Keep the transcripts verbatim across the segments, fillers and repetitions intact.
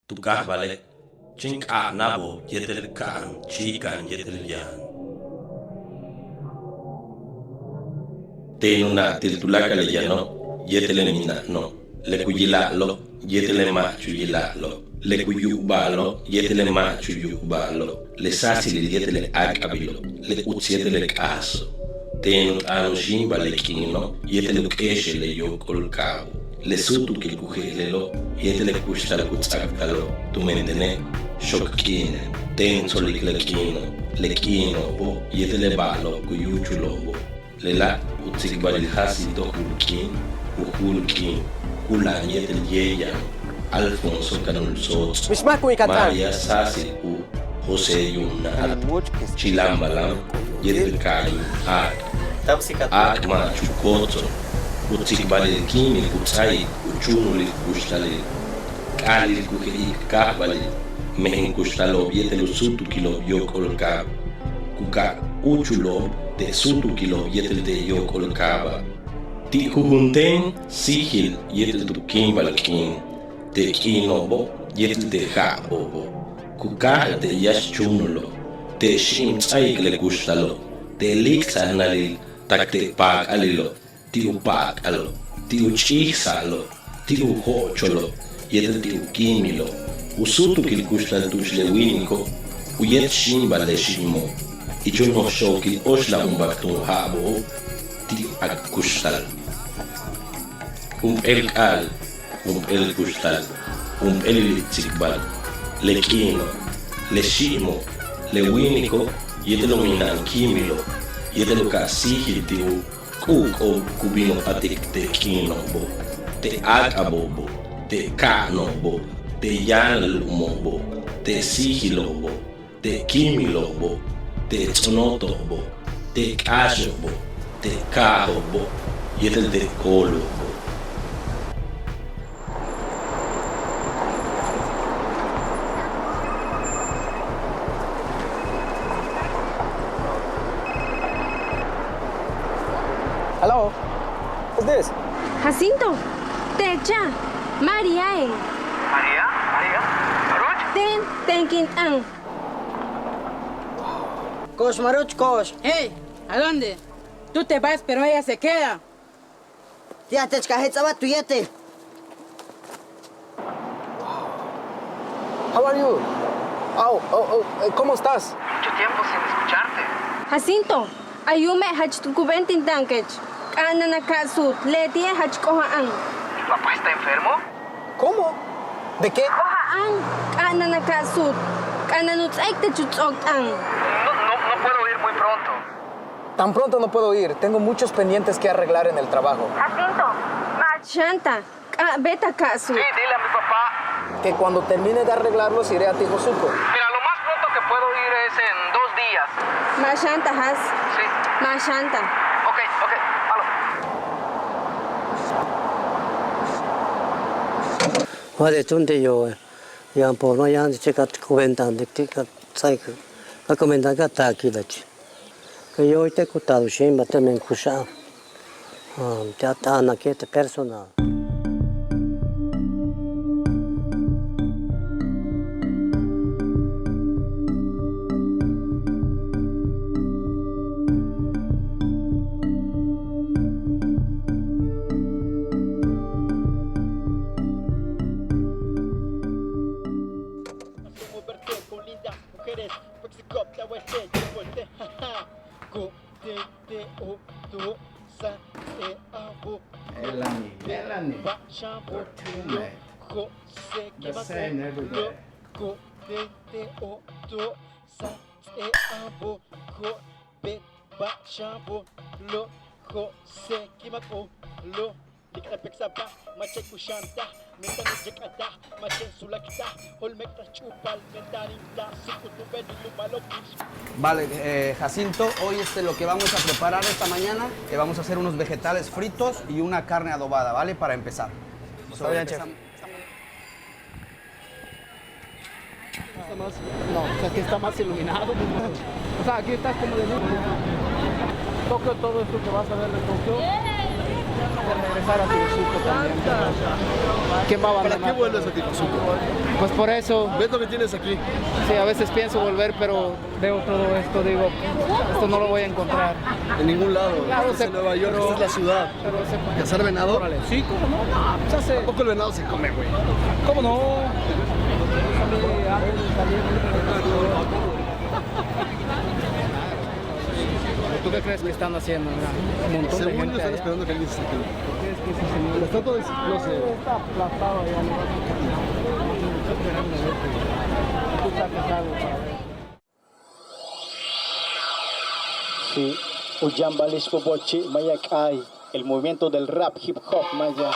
Tu káajbale' chéen k'a'ana'abo'ob yéetel ka'an, chíika'an yéetel yaan. Teen u na'atil tuláakal le yano' yéetel le mina'ano', le ku yila'alo' yéetel le ma' chu yila'alo', le ku yu'uba'alo' yéetel le ma' chu yu'uba'alo', le sáasilil yéetel le áak'abilo', le uts yéetel le k'aaso'. Teen u t'aan u xíimbal le k'iino' yéetel u k'éexel le yóok'ol kaabo', le súutukil ku je'elelo' yéetel le kuxtal ku ts'a'abtalo', tumen tene' xook k'iine'. Teen tsolik le k'iino', le k'iino'obo' yéetel le ba'alo'ob ku yúuchulo'obo'. Lela' u tsikbalil Jacinto Ju'ul K'iin, u Ju'ul K'iin, Kula'an yéetel Yeeya'an, Alfonso Kanul Sóots', María Sáasil U, José Yuum Na'at, Chilambalam yéetel Ka'ayum Áak', Áak' Ma' Chu Kóotsol, u tsikbalil kíimil ku ts'áaik u chúunulil kuxtalil, k'aalil ku je'ik káajbalil, mejen kuxtalo'ob yéetel u súutukilo'ob yóok'ol kaab, ku ka'a úuchulo'ob te' súutukilo'ob yéetel te' yóok'ol kaaba'. Ti' jujunteen síijil yéetel tu kíimbal k'iin, te' k'iino'obo' yéetel te' ja'abo'obo', ku káajal te' yáax chúunulo', te' xíim ts'áaik le kuxtalo', te' líik'sajnalil tak te' paak'alilo', ti' u pa'ak'alo', ti' u ch'íijsa'alo', ti' u jo'ocholo', yéetel ti' u kíimilo', u súutukil kuxtal tu'ux le wíiniko' ku yéet xíimbal le xíimo', ich u noj xookil óoxlajunbak túun ja'abo'ob ti' ak kuxtal. Jump'éel k'aal, jump'éel kuxtal, jump'éelil tsikbal, le k'iino', le xíimo', le wíiniko' yéetel u mina'an kíimilo', yéetel u ka'a síijil ti' u k'u'uk'o'ob ku bin u p'atik te' k'iino'obo', te' áak'abo'obo', te' ka'ano'obo', te' yáanal lu'umo'obo', te' síijilo'obo', te' kíimilo'obo', te' ts'onoto'obo', te' k'áaxo'obo', te' kaajo'obo', yéetel te' koolo'obo'. Hello, who's this? Jacinto, te'echa', Mariae'. María, María, Maruch. Teen, teen kin t'aan. Ko'ox, Maruch, ko'ox. Hey, ¿a dónde? Tú te vas, pero ella se queda. Ti'al teech ka jets'aba tu yéetel. How are you? Oh, oh, oh, eh, ¿cómo estás? Mucho tiempo sin escucharte. Jacinto, a yuume' jach ku beent in táankech. K'a'ana'an a ka'a suut, leti'e' jach k'oja'an. ¿Mi papá está enfermo? ¿Cómo? ¿De qué? K'oja'an, k'a'ana'an a ka'a suut, k'a'ana'an u ts'áaik tech u ts'o'ok t'aan. No, no, no puedo ir muy pronto. Tan pronto no puedo ir, tengo muchos pendientes que arreglar en el trabajo. Jacinto, ma' xanta, k'a' beet a ka'a suut. Sí, dile a mi papá. Que cuando termine de arreglarlos iré a Tijosuco. Mira, lo más pronto que puedo ir es en dos días. Ma' xanta, Jas. Sí. Ma' xanta. Ok, ok, halo. Wa de túun ti' yoo'e', yaan forma yaan ti' ka ku beenta'antik ti' ka ts'áaik, ka ku beenta'antik a taakilech. Ka yooyte' ku taal u xíimbal tumen kuxa'an ti' a t'aanake'e' te' personal. Mujeres, Mexico, te vuelte, te vuelte, ja, ja. Go, te, te, o, to, sa, te, a, bo, go, Elani, te, Elani, ba, sha, bo, lo, go, se, ke, ba, go, lo, go, te, te, o, to, sa, te, a, bo, go, be, ba, sha, bo, lo, go, se, ke, ba, go, lo. Vale, eh, Jacinto, hoy, este, lo que vamos a preparar esta mañana, eh, vamos a hacer unos vegetales fritos y una carne adobada, ¿vale? Para empezar. Está bien, chef. Está más, no, o sea, aquí está más iluminado. O sea, aquí estás como de luz. Tokio, todo esto que vas a ver de Tokio. Regresar a Tijuzuco también. ¿Quién va a abandonar? ¿Para qué vuelves a Tijuzuco? Pues por eso. ¿Ves lo que tienes aquí? Sí, a veces pienso volver, pero veo todo esto, digo, esto no lo voy a encontrar. En ningún lado. Claro, estás en Nueva York, pero esta es la ciudad. Pero se... ¿Cazar venado? Órale. Sí, ¿cómo no? No, pues hace... ¿A poco el venado se come, güey? ¿Cómo no? Sale antes de salir. ¿Tú qué crees que están haciendo? Mira, un montón de gente allá. Según yo, están esperando que alguien se acerque. La estatua del ciclón se... Está aplastado ya, no va a... Tú sacas algo para ver. Sí, u yáambal Ixpóopolchi' maya k'aay, el movimiento del rap hip hop maya.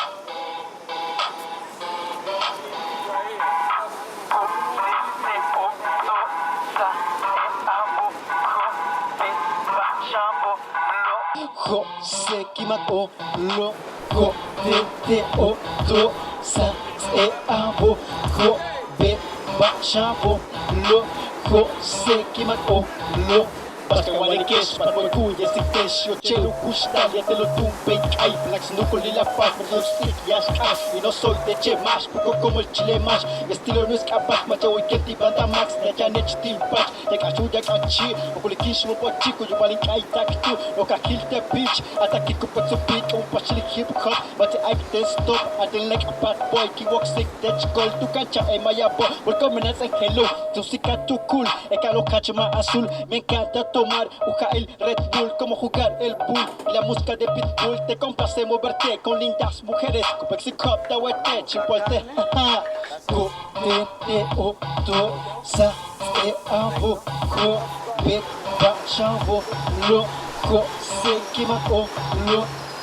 José Kimak o lo ko te te o to sa tse a bo ko be ba sha bo lo ko se ki ma ko lo. Bas ka wa'alike'ex, bas way ku yesik te'ex yochel u kuxtal yéetel u tumen k'aay, plak snukulil a pach, pero no stik yáax k'aay, y no soy de Chemax, poco como el chile max, mi estilo no es capaz, mach a way ken ti' banda max, ya yanech tin pach. Te k'ax u yak'achi' u kulik in xmop'ochi' ku yu'ubal in k'aay tak tu', u kakil te' pich a takil ku p'etz u p'ik' u paxil hip hop. Ba'ax te' ay te stop a ten lek' a pat boy kin woksik tech kol tu kancha' e maya bo' bol komenats en hello. Tusik a tukul e ka'aloj kach ma' azul, me encanta tomar u ja'il Red Bull como jugar el pool y la música de Pitbull te complace moverte con lindas mujeres ku p'eksik jo'op' ta wete' chin puelte. Ko te te o to sa tse a bo ko be ba sha bo lo ko se ki ma o lo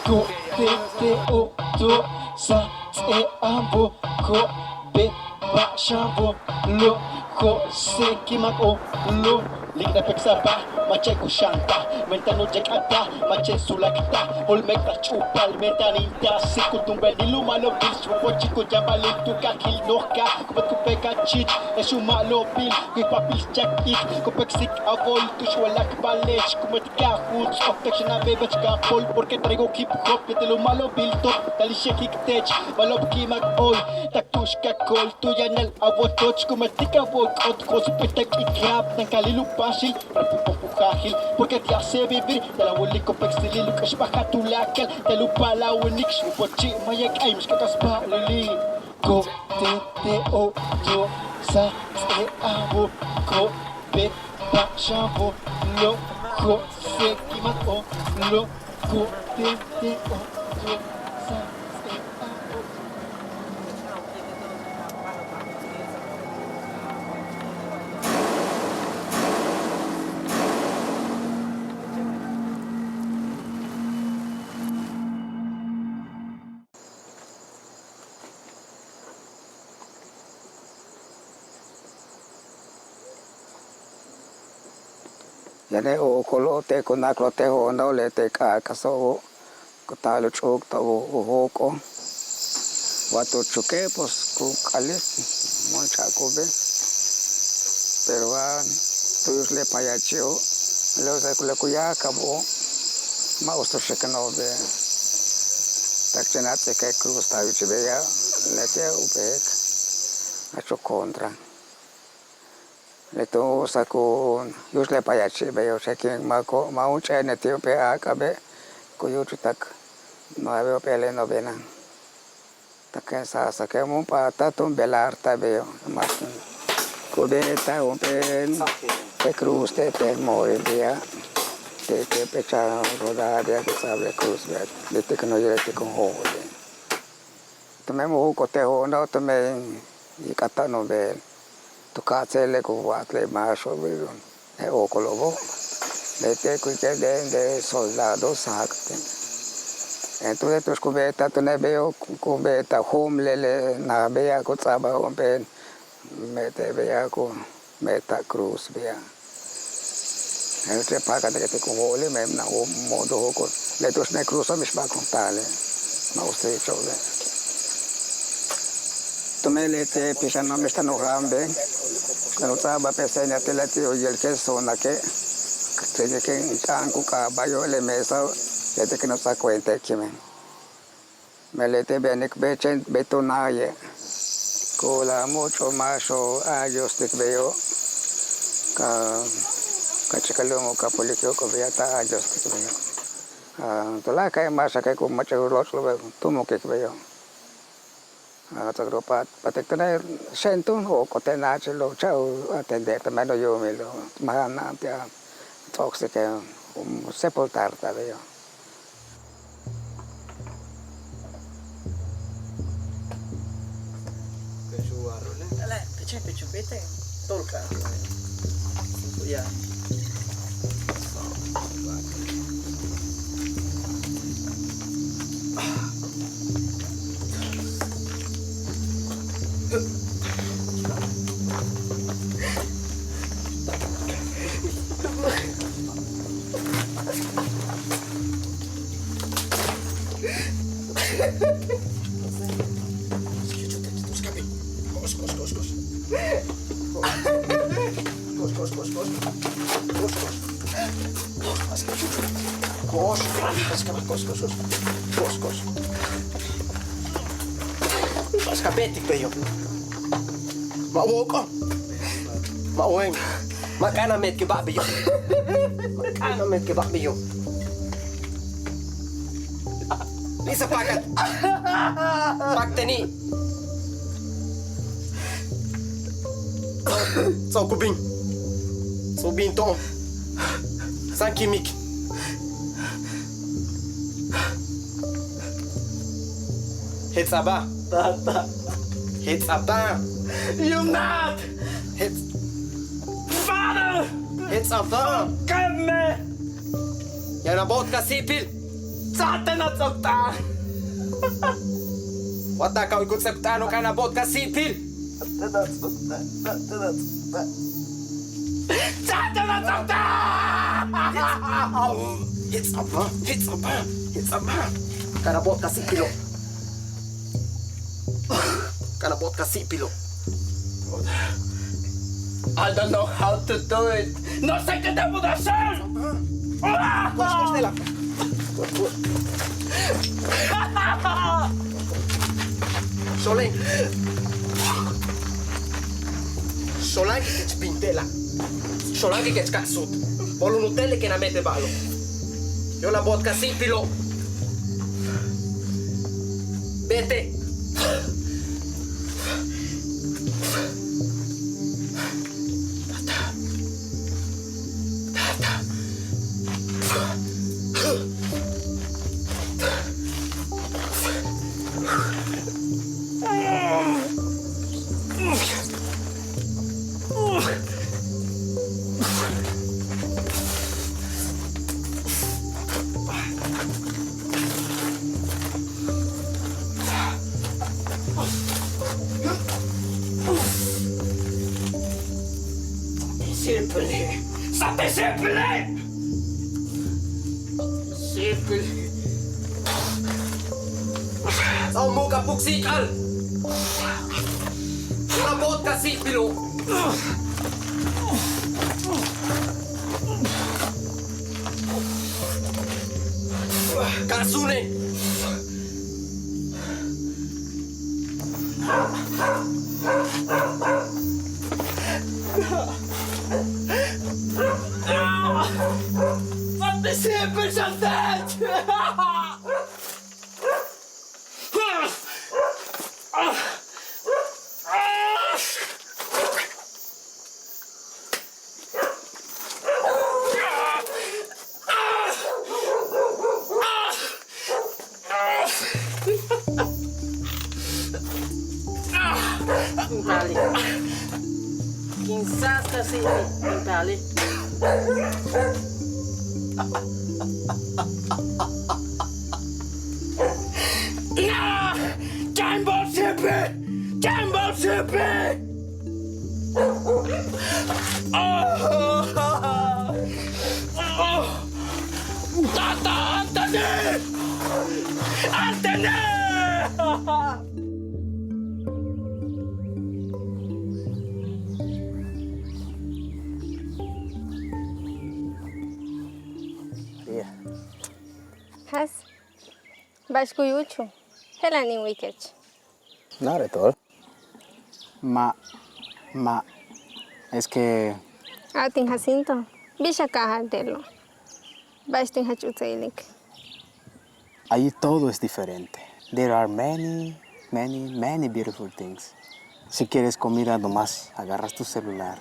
ko te te o to sa tse a bo ko be ba sha bo lo ko se ki ma o lo. Lik' na peksa ba mach'e' ku xanta, mentan u yek'ata mach'e' sulakta, jol mek'taj ch'upal mentan in taasik ku tumbenil u ma'alobil xmop'ochi' ku yambalil tu kakil noj ka ku met ku pekachich ex u ma'alobil ku ipapil xchak ik ku peksik a gol tu xwalak ba'ale'ex ku met ka juts'ok tak xan a beebech ka pol porque traigo hip hop yéetel u ma'alobil top talix yejik tech ma'alob ki'imak oy tak tu'ux ka kol tu yanal a wotoch ku metik a wok'ot josip'e'ex tak ikab tan kalil u paaxil. Porque te hace vivir te la wilik u peksilil u k'exbajal tuláakal te lu paalal winik xmop'ochi' maya k'aay mix k'ak'as ba'alili. Ko te te o to sa tse a bo ko be ba sha bo lo ko se ki ma o lo ko te te o to sa tse a bo. Yane' u ookolo'ob te' ku na'aklo'ob te' jo'ono'ob le te' k'aak'aso'obo' ku taal u ch'uuk to'ob u jóok'ol. Wa tu chuke' pues ku k'alik, mo'on cha'ak u bej. Pero wa tu yu'ux le payachi'o', le ku ya'akabo'ob ma' uts tu xikano'ob bej. Tak chéen a ts'ike' cruz ta bich beya', leti'e' u beek jach u contra. Leti'e' u sa' ku yu'ux le payachi' beyo' xekin máako' ma' u ch'a'ik leti'e' jump'éel áak'abe' ku yúuchul tak nueve jump'éel le novena. Taken sa' saken mun p'áatal tun velar ta beyo' mas ku beetaj jump'éel te' cruz te' te' mo'ol beya' te' te' p'éechal rodada beya' ku ts'a'abal le cruz beya' leti'e' ku yéetel ku jo'olil. Tumen mu jóok'ol te' jo'ono'ob tumen in k'áat u beel tu ka'atsej le ku wa'alik le máaxo'ob le ookolo'obo'. Leti'e' ku yilike' de soldado saak ten. Entonces tu'ux ku beetaj túune' beyo' ku beetaj jo'omlel le naj beya' ku ts'a'abal jump'éel me'ete' beya' ku me'eta'al cruz beya'. Je'el u páajkaltike' ti' ku jo'olil men naj u modo jóok'ol le tu'ux le cruzo' mix ba'ax ku taale' ma' uts ti' cho'obe'. Tumen leti'e' pixano'ob mix táan u ja'an bej kun u ts'a'abal p'ese'enil ti' leti' u yilike' sonake' te' yéetel in t'aan ku k'aaba'o' le mesao' leti' kun u ts'áaj cuenta kimen. Ba'ale' ti' benik bey chéen bey tu na'aye'. Ku la múuch'ul máaxo'ob a Diostik beyo'. Ka ka chikal u mu' ka polik yóok'ol beya' ta a Diostik beyo'. Tuláakal máaxake' ku mach'a u lóoch'ol bey tu mukik beyo'. A ts'o'ok u p'atik túune' xeen túun jo'oko'ote' náachilo' cha' u atender ta men u yuumilo'ob. Máan ti' a ts'o'oksike' u sepultar ta beyo'. Ko'ox, ko'ox, ko'ox. Ko'ox, ko'ox. Ko'ox ka beetik beyo'. Ma' wóok'ol. Ma' wóok'ol. Ma' k'a'ana'an meetkiba'al beyo'. Ma' k'a'ana'an meetkiba'al beyo'. Li'isaj páakat. Páakteni'. Ts'o'ok u bin. Ts'o'ok u bin to'on. Sáan kíimik. Jets'abáa. Tata. Jets'abáa. You not. Jets- Father. Jets'abáa. Forgive me. Yaan a bo'ot ka si'ipil. Tsáaj ten a ts'o'ok t'aan. Wa táaka'al ku ts'o'ok t'aano'ob, k'a'ana'an a bo'ot ka si'ipil. Tsáaj ten a ts'o'ok t'aan. Tsáaj ten a ts'o'ok t'aan. Jets'abáa, jets'abáa, jets'abáa. K'a'ana'an a bo'ot ka si'ipilo'. K'a'ana'an a bo'ot ka si'ipilo'. I don't know how to do it. No sé qué debo de hacer. Ko'ox, ko'ox, tela. Xoláak. Xoláak kech bin te'ela'. Xoláak kech ka suut. Bolon u tele' ken a meet ba'alo'. Yo'olal bo'ot ka si'ipilo'. Beete'. Tata. Tata. Siempre. Siempre. Ts'o'ok u mu'uk a puksi'ik'al. Yo'olal bo'ot ka si'ipilo'. Ka suune'. Siempre. Bin pali. Quizás casi bin pali. Chan bo'ot si'ipil! Chan bo'ot si'ipil! Tata, ántane! Ántane! Jas, ba'ax ku yúuchul. Je'ela' in wikech. Not at all. Ma', ma', es que. A'atin Jacinto, bix a kaajal te'elo'. Ba'axten jach uts a ilik. Allí todo es diferente. There are many, many, many beautiful things. Si quieres comida, nomás agarras tu celular,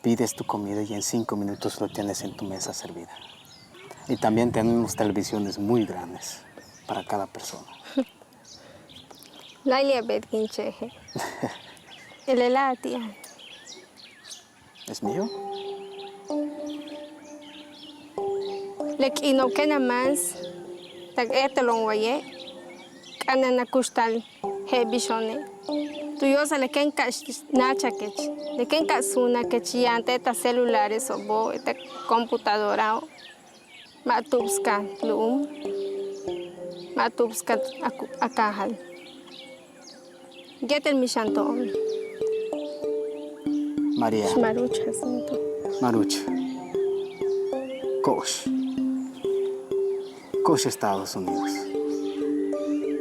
pides tu comida y en cinco minutos lo tienes en tu mesa servida. Y también tenemos televisiones muy grandes para cada persona. Láayli'e' beet kin cheje'. Lela' ti'al. ¿Es mío? Le k'iino'ob kéen a máans tak éeta'alo'on waye', k'a'ana'an a kuxtal je'el bix une'. Tu yo'osal le kéen ka'a náachakech, le kéen ka'a suunakech yaan te' ta celulareso'obo', te' computadorao'. Ma' tu'ubs ka lu'um, ma' tu'ubs ka a kaajal. Yéetel mixan to'on. María. Maruch Jacinto. Maruch. Ko'ox. Ko'ox Estados Unidos.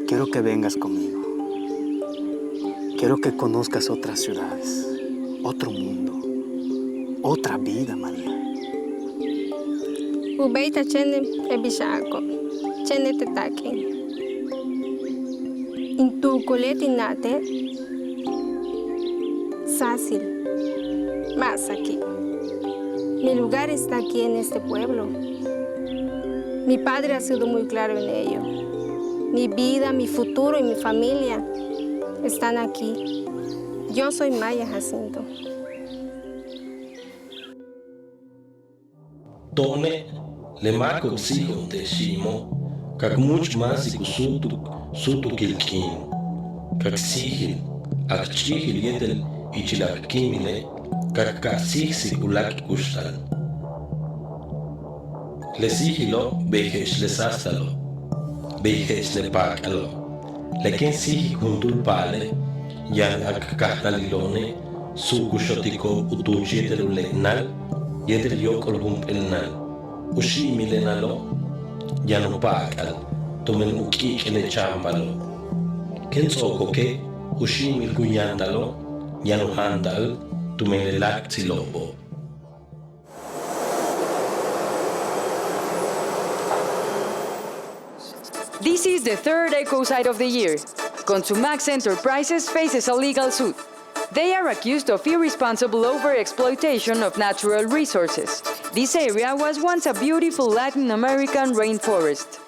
Quiero que vengas conmigo. Quiero que conozcas otras ciudades, otro mundo, otra vida, María. U béeytal chéen le bix a'ako'ob, chéen le te taak'in. In tuukulil tin na'ate' sáasil, ma' saki'. Mi lugar está aquí en este pueblo. Mi padre ha sido muy claro en ello. Mi vida, mi futuro y mi familia están aquí. Yo soy maya, Jacinto. To'one' le máako'ob k síijo'on te' xi'imo', ka k múuch' máasik u súutuk súutukil k'iin. Ka k síijil, k ch'íijil yéetel ichil k kíimile', ka k ka'a síijsik u láak' kuxtal. Le síijilo' bey je'ex le sáastalo', bey je'ex le paak'alo'. Le kéen síijik juntúul paale' yaan k kajtalilo'one' suuk u xotiko'ob u tuuch yéetel u le' nal yéetel yóok'ol jump'éel nal. U xíimil le nalo' yaan u pa'ak'al tumen u k'i'ik'il le chaambalo'. Kéen ts'o'okoke' u xíimil kun yáantalo' yaan u jaanta'al tumen le láaktsilo'obo'. This is the third ecocide of the year. Consumax Enterprises faces a legal suit. They are accused of irresponsible overexploitation of natural resources. This area was once a beautiful Latin American rainforest.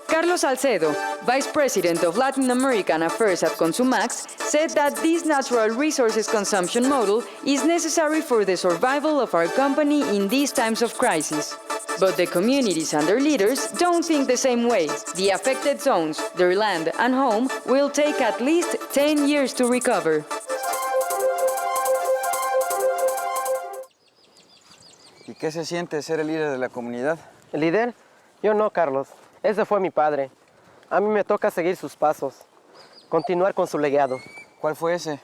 Carlos Salcedo, Vice President of Latin American Affairs at Consumax, said that this natural resources consumption model is necessary for the survival of our company in these times of crisis. But the communities and their leaders don't think the same way. The affected zones, their land and home will take at least ten years to recover. ¿Y qué se siente ser el líder de la comunidad? ¿El líder? Yo no, Carlos. Ese fue mi padre. A mí me toca seguir sus pasos, continuar con su legado. ¿Cuál fue ese?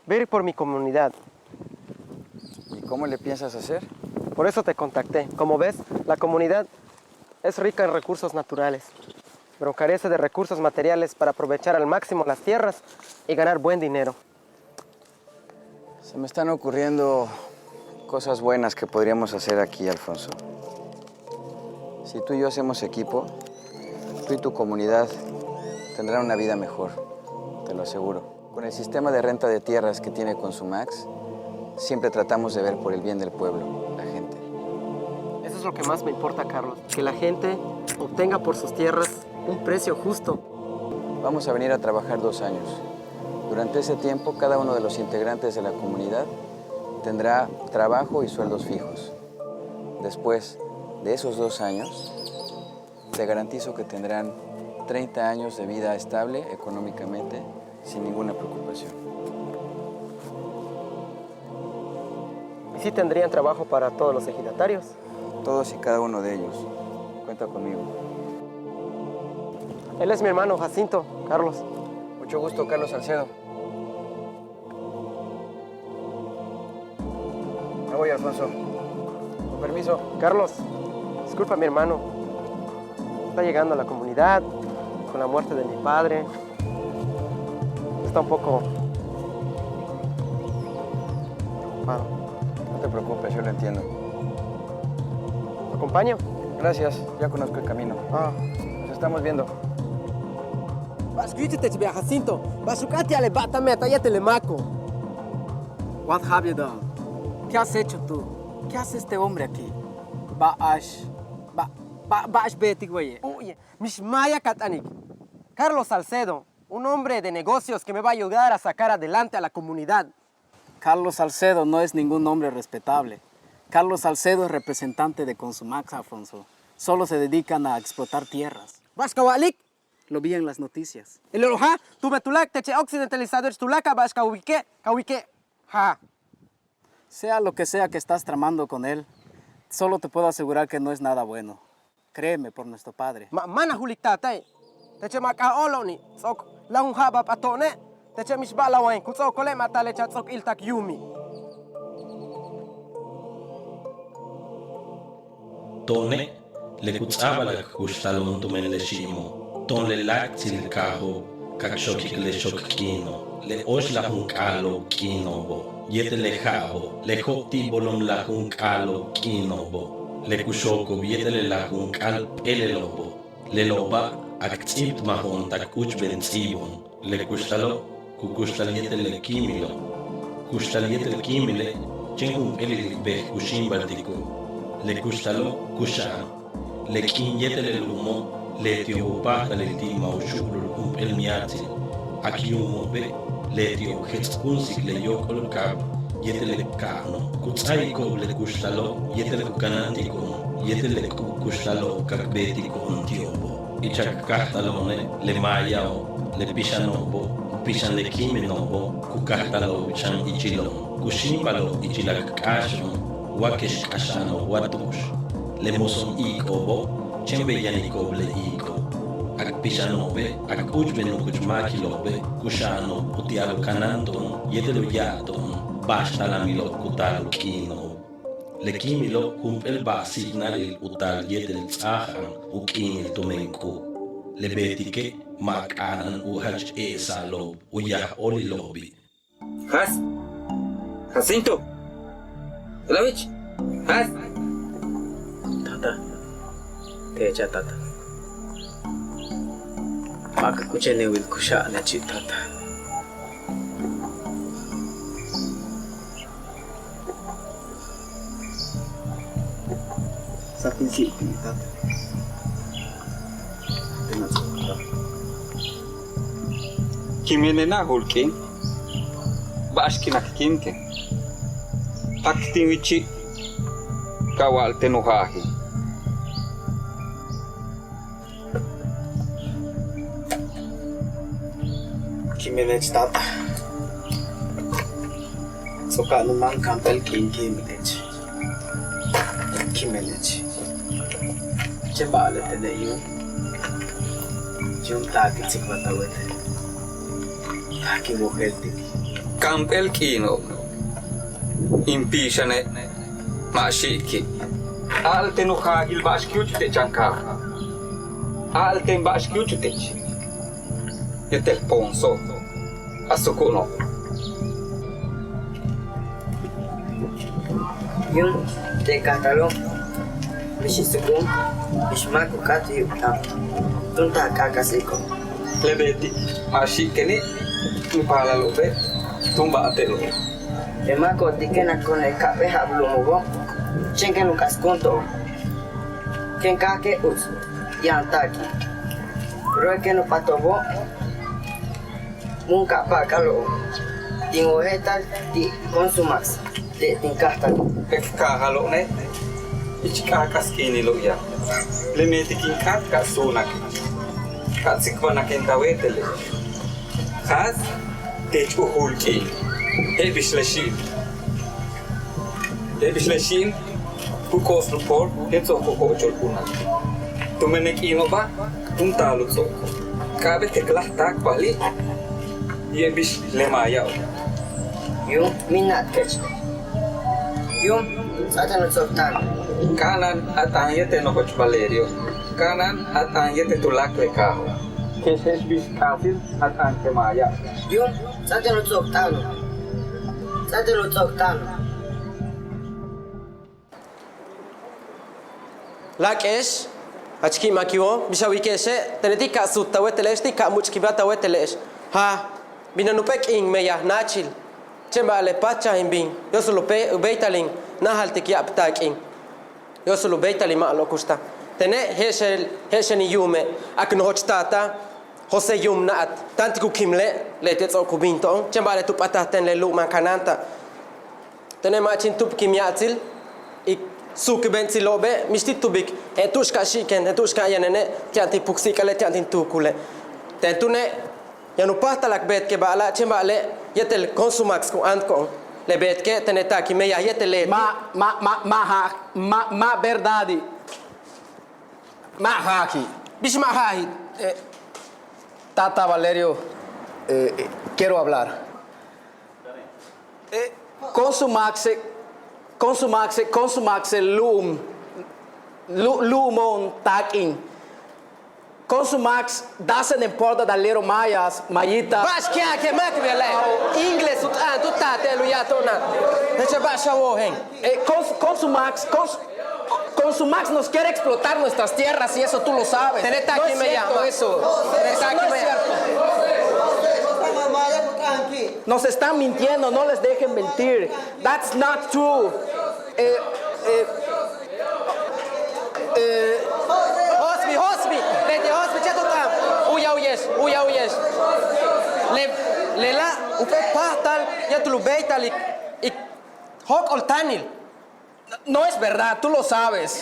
Ver por mi comunidad. ¿Y cómo le piensas hacer? Por eso te contacté. Como ves, la comunidad es rica en recursos naturales, pero carece de recursos materiales para aprovechar al máximo las tierras y ganar buen dinero. Se me están ocurriendo cosas buenas que podríamos hacer aquí, Alfonso. Si tú y yo hacemos equipo, tú y tu comunidad tendrán una vida mejor, te lo aseguro. Con el sistema de renta de tierras que tiene Consumax, siempre tratamos de ver por el bien del pueblo, la gente. Eso es lo que más me importa, Carlos, que la gente obtenga por sus tierras un precio justo. Vamos a venir a trabajar dos años. Durante ese tiempo, cada uno de los integrantes de la comunidad tendrá trabajo y sueldos fijos. Después de esos dos años, te garantizo que tendrán treinta años de vida estable económicamente, sin ninguna preocupación. ¿Y si tendrían trabajo para todos los ejidatarios? Todos y cada uno de ellos. Cuenta conmigo. Él es mi hermano Jacinto, Carlos. Mucho gusto, Carlos Salcedo. Me voy, Alfonso. Con permiso. Carlos, disculpa a mi hermano. Llegando a la comunidad con la muerte de mi padre. Está un poco preocupado. No te preocupes, yo lo entiendo. ¿Lo acompaño? Gracias, ya conozco el camino. Ah. Nos estamos viendo. Ba'ax ku yúuchul teech beya Jacinto, ba'ax u k'áat ya'al le ba'tame'eta' yéetel le máako'. What have you done? ¿Qué has hecho tú? ¿Qué hace este hombre aquí? Ba'ax, ba, ba, ba'ax beetik waye'. U'uye', mix maaya ka t'anik. Carlos Salcedo, un hombre de negocios que me va a ayudar a sacar adelante a la comunidad. Carlos Salcedo no es ningún hombre respetable. Carlos Salcedo es representante de Consumax, Alfonso. Solo se dedican a explotar tierras. Ba'ax ka wa'alik? Lo vi en las noticias. Lelo' ja', tumen tuláak' teche' occidentalizado eech tuláakal ba'ax ka wilike', ka wilike'. Ja'. Sea lo que sea que estás tramando con él, solo te puedo asegurar que no es nada bueno. Créeme por nuestro padre. Ma', máan a julik taatae'. Teche' ma' k'aj óolo'oni', ts'o'ok láaj jun ja'ab a p'ato'one'. Teche' mix ba'al a wain ku ts'o'okole' ma' taal eech a ts'o'ok iltak yuumi'. To'one' le ku ts'a'abal k kuxtalo'on tumen le xi'imo', to'on le láaktsil kaajo', ka k xokik le xok k'iino', le óoxlaj junk'a'alo'ob k'iino'obo', yéetel le ja'ajo', le jo'oti'ibolon laj junk'a'alo'ob k'iino'obo', le ku xooko'ob yéetel le laj junk'a'al p'éelelo'obo', lelo'oba' k ts'íibtmajo'on tak úuchben ts'íibo'on. Le kuxtalo' ku kuxtal yéetel le kíimilo'. Kuxtal yéetel kíimile' chéen jump'éelil bej ku xíimbaltiko'ob. Le kuxtalo' kuxa'an. Le k'iin yéetel le lu'umo' leti'ob u páajtalil ti' ma' u xu'ulul jump'éel miatsil. K yuumo'obe' leti'ob k jets'kúunsik le yóok'ol kaab yéetel le ka'ano'. Ku ts'áaiko'ob le kuxtalo' yéetel ku kanáantiko'on yéetel le k'u'uk kuxtalo'ob ka k beetiko'on ti'obo'. Ich k káajtalo'one' le maayao', le pixano'obo', u pixan le kíimeno'obo' ku káajtalo'ob xan ichilo'on. Ku xíimbalo'ob ichil k k'áaxo'on wa kex k'axa'ano'ob wa tu'ux. Le moso'on iiko'obo' chéen bey yaniko'ob le iiko'ob. K pixano'obe' k úuchben nukuch máakilo'obe' kuxa'ano'ob uti'al u kanáanto'on yéetel u ya'abto'on ba'ax talamilo' ku taal u k'iino'ob. Le kíimilo' jump'éel ba'ax si'nalil u taal yéetel ts'áaja'an u k'iinil tumen k'u. Le beetike' ma' k'a'ana'an u jach e'esa'alo'ob u yaj óolilo'obi'. Jas, Jacinto, je'ela' wich, jas. Tata, teech a tata. Ma' ka k'ucha'an in wil kuxa'anechi' tata. Sakin si'ipin tata. Kimene' na julk'in ba'ax kin a k kíimken. Tak tin wichi' ka wa'al ten u jaajil. Kimenech tata. Ts'o'oka'an u máan kamp'éel k'iin ki'imitech. Kimenech. Chéen ba'ale' tene' yuum. Yuum taak in tsikbalt a wéetel. Taak in wojéeltik. Kamp'éel k'iino'. In pixane' ma' xi'iki'. A'al ten u jaajil ba'ax k yúuchul te' chan kaaj. A'al ten ba'ax k yúuchul tech. Yéetel Ponso a suku'uno'. Yuum te' kajtalo' mix in sukun, mix máak u k'áat u yu'ubt'ab túun taak k'aak'asi'iko'ob. Le beetik ma' xi'ikeni' in paalalo'obe' túun ba'ate'lo'ob. Le máako'ob ti' ken a ko'onej ka'ap'éel ja'ab lu'umo'obo', chéen ken u k'askúunto'ob. Ken káajke' uts yaan taakil. Ro'e' ken u p'ato'obo' mun ka'ap'éel ka'alo'ob. Tin wojéelta'al ti' Consumax le' tin káajtal. Le k kaajalo'one' ich k'aak'as k'iinilo' yaan. Le meetik in k'áat ka suunak, ka tsikbalnaken ta wéetele'. Jaas teech u juul k'iin. Je'el bix le xi'im. Je'el bix le xi'im ku k'o'osal u pool yéet ts'o'ok u ko'ochol unaj. Tumen le k'iino'oba' túun taal u ts'o'ok. K'a'abéet k láaj táakpali' je'el bix le maayao'. Yuum mina'at kech. Yuum ts'áaten u ts'o'ok táan. K'a'ana'an a t'aan yéetel nojoch Valerio. Kanáan a t'aan yéetel tuláakal le kaajo'. Kex je'ex bix k'aasil a t'aan ke maaya. Yuum ts'áaik u ts'o'ok t'aano'. Ts'áaik u ts'o'ok t'aano'. Láak'e'ex, jach ki' máakiwo', bix a wilike'exe', tene' ti' ka suut ta wéetele'ex, ti' ka much'kibáa ta wéetele'ex. Jaaj, bin a nu'up'e' k'iin meyaj náachil. Chéen ba'ale' páajchaj in bin, yóosal u béeytal in náajaltik ya'ab taak'in. Yóosal u béeytal in ma'alob kuxtal. Tene' je'exel, je'exel in yuume', k nojoch taata', José Yuum Na'at, táantik u kíimile', leti'e' ts'o'ok u bin to'on, chéen ba'ale' tu p'áataj ten le lu'uman Kanáanta'. Tene' ma' chin tu'ubik in miatsil, in suukbe'entsilo'obe', mix ti' tu'ubik, je'el tu'ux ka xi'iken, je'el tu'ux ka yanene', ti' yaan tin puksi'ik'ale', ti' yaan tin tuukule'. Ten túune', yaan u páajtal k beetike' ba'ala', chéen ba'ale' yéetel Consumaks ku áantiko'on. Le beetike' tene' taak in meyaj yéetel leti'. Ma', ma', ma', ma' jaaj, ma', ma' verdadi'. Ma' jaaji'. Bix ma' jaaji'. Eh, tata Valerio, eh, eh, quiero hablar. Eh, Consumaks, Consumaks, Consumaks lu'um, lu-, lu'umo'on taak'in. Consumaks doesn't import the little mayas, mayitas. Ba'ax ki'ake' máak bejla'e'. Inglés u t'aan tu taal te'el u ya'al to'ona'. Je'ex ba'ax a wojéen. Eh, Cons-, Consumaks, Cons-, Consumaks nos quiere explotar nuestras tierras y eso tú lo sabes. Tene' taak in meyaj. No es cierto eso. Tene' taak in meyaj. Eso no es cierto. Nos están mintiendo, no les dejen mentir. That's not true. Eh, eh, eh. Josby, Josby, leti' Josby, chéen tu t'aan. U'uya, u'uye'ex, u'uya, u'uye'ex. Le, lela' jump'éel páajtal yéetel u béeytal ik, ik jóok'oltáanil. No es verdad, tú lo sabes.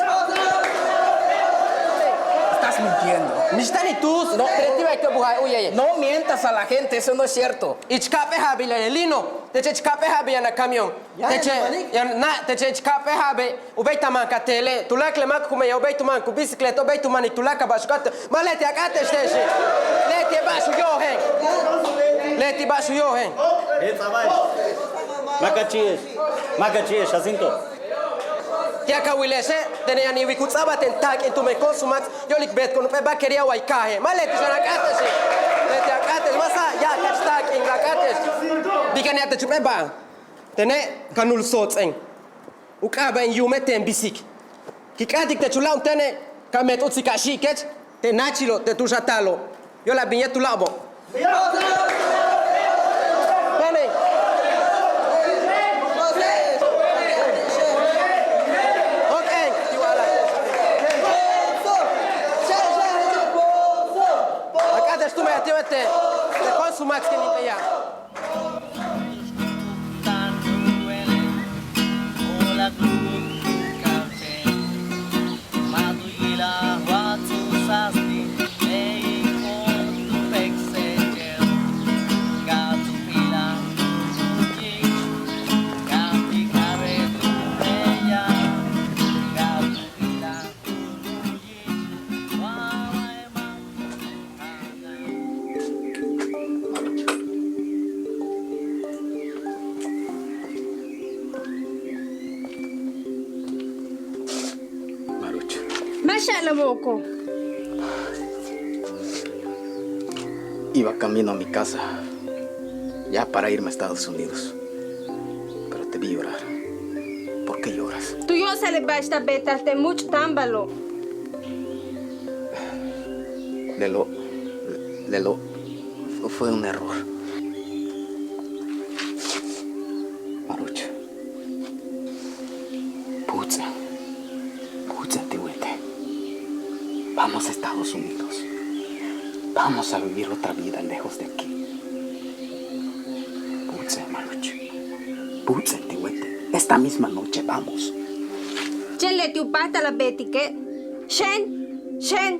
Estás mintiendo. Mix táan in tu'ubs. No, leti' ba'ax ku buja'e' u'uye'ex. No mientas a la gente, eso no es cierto. Ich ka'ap'éel ja'abil le lino, teche' ich ka'ap'éel ja'abil yaan a camión. Teche', yaan na', teche' ich ka'ap'éel ja'abil u béeytal máan ka teele', tuláakal le máak ku meyaj u béeytal máan ku bicicleta, u béeytal máan tuláakal ba'ax u k'áat. Ma' leti' a k'áatech te'exi'. Leti'e' ba'ax u yojéen. Leti' ba'ax u yojéen. Máak a chi'ex, máak a chi'ex, Jacinto. Ti'al ka wile'exe', tene' yaan in wilik u ts'a'abal ten taak'in tumen Consumaks, yóol ik beetko'on jump'éel vaquería way kaaje'. Ma' leti'ex yaan a k'áatexi'. Leti' a k'áatech, ma' sa' ya'abkach taak'in a k'áatech. Bika'aj ya'abtech jump'éel ba'al. Tene' ka nu'ul soots'en u k'aaba' in yuume' teen bisik. Kin k'áatik tech u láak'um tene' ka meet uts ka xi'ikech te' náachilo' te' tu'ux a taalo'. Yóolal bin yéet u láak'ubo'. Tene'. Jóok'en. A k'áatech tumen a ti'obe' te' Consumaks kin in meyaj. Maruch. Máax a'al a mooko'. Iba camino a mi casa, ya para irme a Estados Unidos. Pero te vi llorar. ¿Por qué lloras? Tu yo'osal le ba'ax ta beetaj te' múuch' táambalo'. Lelo', lelo', fue un error. Maruch. Puuts'en. Puuts'en tin wéete'. Vamos a Estados Unidos. Vamos a vivir otra vida lejos de aquí. Puuts'en, Maruch. Puuts'en tin wéete'. Esta misma noche vamos. Chéen leti' u páajtal a beetike'. Xéen, xéen,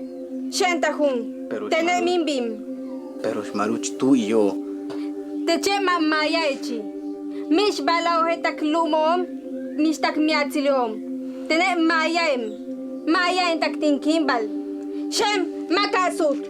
xéen ta juum. Tene' míin bin. Pero Maruch, tú y yo. Teche' ma' maaya'echi'. Mix ba'ala'oje' tak lu'umo'on, mix tak miatsilo'on. Tene' maaya'en, maaya'en tak tin kíimbal. Xéen, máak a suut.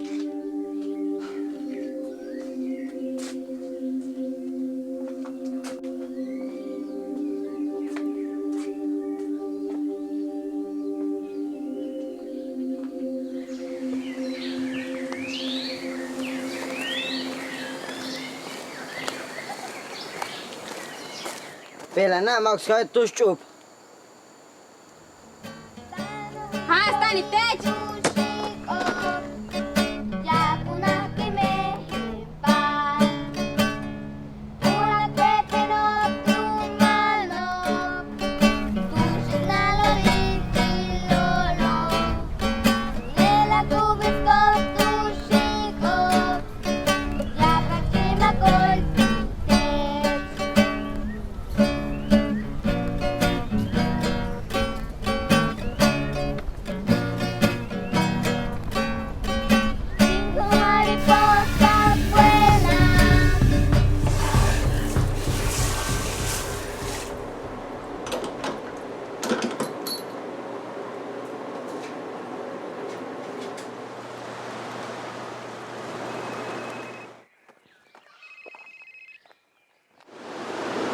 Bejla'ana' ma' k kabe' tu'ux ch'up. Ja'as táanil teech.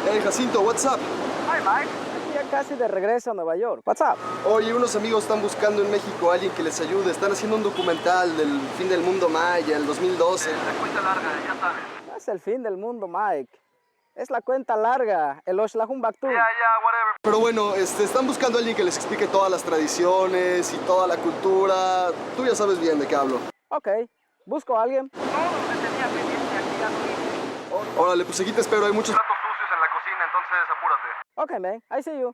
Hey, Jacinto, what's up? Hi, Mike. Aquí ya casi de regreso a Nueva York. What's up? Oye, unos amigos están buscando en México a alguien que les ayude. Están haciendo un documental del fin del mundo maya, el dos mil doce. La cuenta larga, ya sabes. No es el fin del mundo, Mike. Es la cuenta larga, el oxlajunbactun. Yeah, yeah, whatever. Pero bueno, este, están buscando a alguien que les explique todas las tradiciones y toda la cultura. Tú ya sabes bien de qué hablo. Ok. Busco a alguien. Todo lo que tenía pendiente aquí ya lo hice. Órale, pues aquí te espero, hay muchos platos sucios en la cocina, entonces apúrate. Ok, man, I see you.